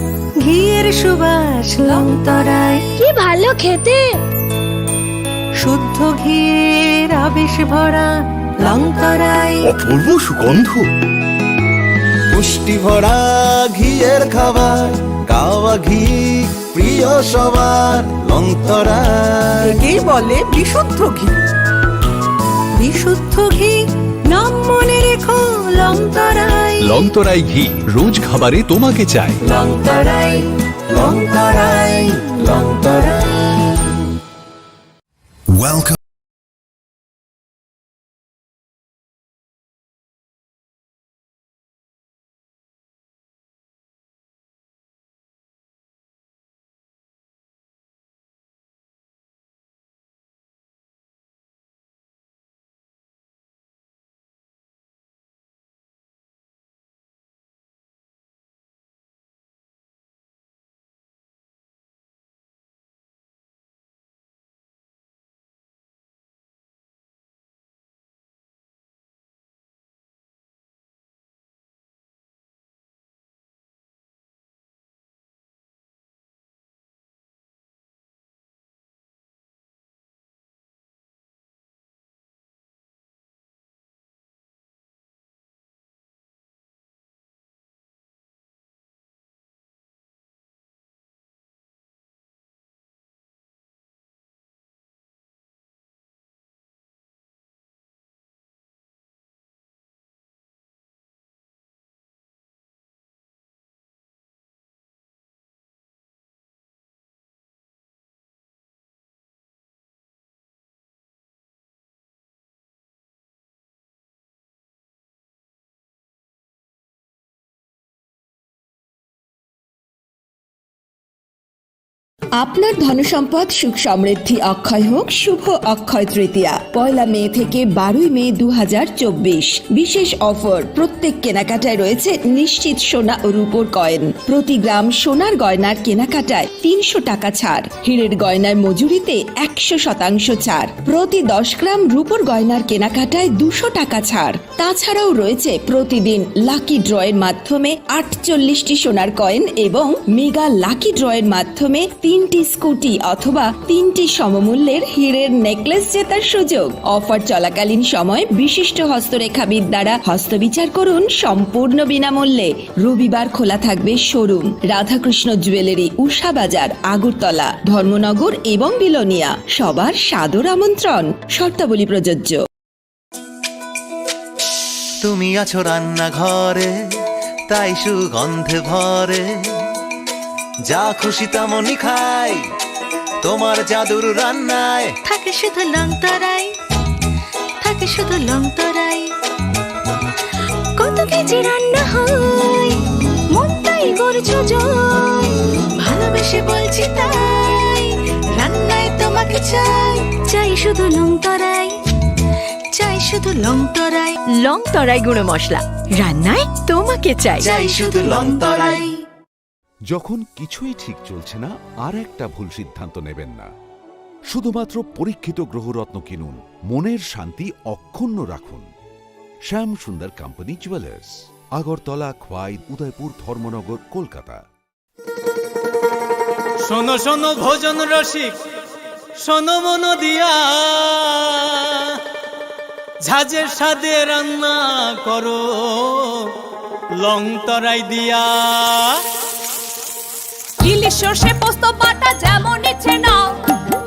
ঘিয়ের সুবাস লংতরায়। কি ভালো খেতে! শুদ্ধ ঘিয়ের আবেশ ভরা লংতরায়। অপূর্ব সুগন্ধ। পুষ্টি ভরা ঘিয়ের খাবার, গাওয়া ঘি প্রিয় সবার লংতরায়। একেই বলে বিশুদ্ধ ঘি। বিশুদ্ধ ঘি, নাম মনে রেখো লংতরায়। লংতরাই ঘি, রোজ খাবারে তোমাকে চাই। লংতরায়, লংতরায়, লংতরায়। Welcome. আপনার ধনসম্পদ সুখ সমৃদ্ধি অক্ষয় হোক শুভ অক্ষয় তৃতীয়া, পয়লা মে থেকে বারোই মে দু হাজার চব্বিশ। বিশেষ অফার, প্রত্যেক কেনাকাটায় রয়েছে নিশ্চিত সোনা ও রূপোর কয়েন। প্রতি গ্রাম সোনার গয়নার কেনাকাটায় তিনশো টাকা ছাড়, হীরের গয়নার মজুরিতে একশো শতাংশ ছাড়, প্রতি দশ গ্রাম রূপোর গয়নার কেনাকাটায় দুশো টাকা ছাড়। তাছাড়াও রয়েছে প্রতিদিন লাকি ড্রয়ের মাধ্যমে আটচল্লিশটি সোনার কয়েন এবং মেগা লাকি ড্রয়ের মাধ্যমে তিনটি স্কুটি অথবা তিনটি সমমূল্যের হীরের নেকলেস জেতার সুযোগ। অফার চলাকালীন সময় বিশিষ্ট হস্তরেখাবিদ দ্বারা হস্তবিচার করুন সম্পূর্ণ বিনামূল্যে। রবিবার খোলা থাকবে শোরুম। রাধাকৃষ্ণ জুয়েলারি, উষা বাজার, আগরতলা, ধর্মনগর এবং বিলোনিয়া। সবার সাদর আমন্ত্রণ। শর্তাবলী প্রযোজ্য। তুমি আছো রান্নাঘরে, তাই সুগন্ধে ভরে। যা খুশি তেমনই খাই, তোমার জাদুর রান্নায়। থাকে শুধু লংতরাই, থাকে শুধু লংতরাই। কত কেজি রান্না হয়, মনটাই করছো জয়। ভালোবেসে বলছি তাই, রান্নায় তোমাকে চাই, চাই শুধু লংতরাই। চাই শুধু লংতরাই। লংতরাই গুঁড়ো মশলা, রান্নায় তোমাকে চাই। চাই শুধু লংতরাই। যখন কিছুই ঠিক চলছে না, আর একটা ভুল সিদ্ধান্ত নেবেন না। শুধুমাত্র পরীক্ষিত গ্রহরত্ন কিনুন, মনের শান্তি অক্ষুণ্ণ রাখুন। Shyam Sundar company jewellers. আগরতলা, খোয়াই, উদয়পুর, ধর্মনগর, কলকাতা। শোনো শোনো ভোজন রসিক, শোনো মন দিয়া, ঝাঁঝের স্বাদে রান্না করো লং তরাই দিয়া। ইলিশ সর্ষে পোস্ত বাটা যেমন ইচ্ছে নাও,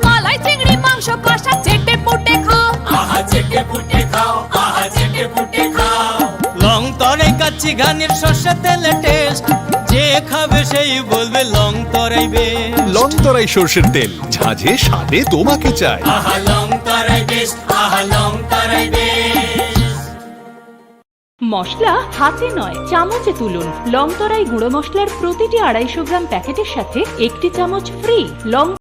মালাই চিংড়ি মাংস কষা চেটে পুটে খাও। আহা চেটে পুটে খাও, আহা চেটে পুটে খাও। লং তরাই কাচ্চি ঘানির সর্ষে তেলে টেস্ট, যে খাবে সেই বলবে লং তরাই বেশ। লং তরাই সর্ষের তেল, ঝাঁঝে স্বাদে তোমাকে চাই। আহা লং তরাই বেশ, আহা লং তরাই বেশ। মশলা হাতে নয়, চামচে তুলুন। লং তরাই গুঁড়ো মশলার প্রতিটি আড়াইশো গ্রাম প্যাকেটের সাথে একটি চামচ ফ্রি। লং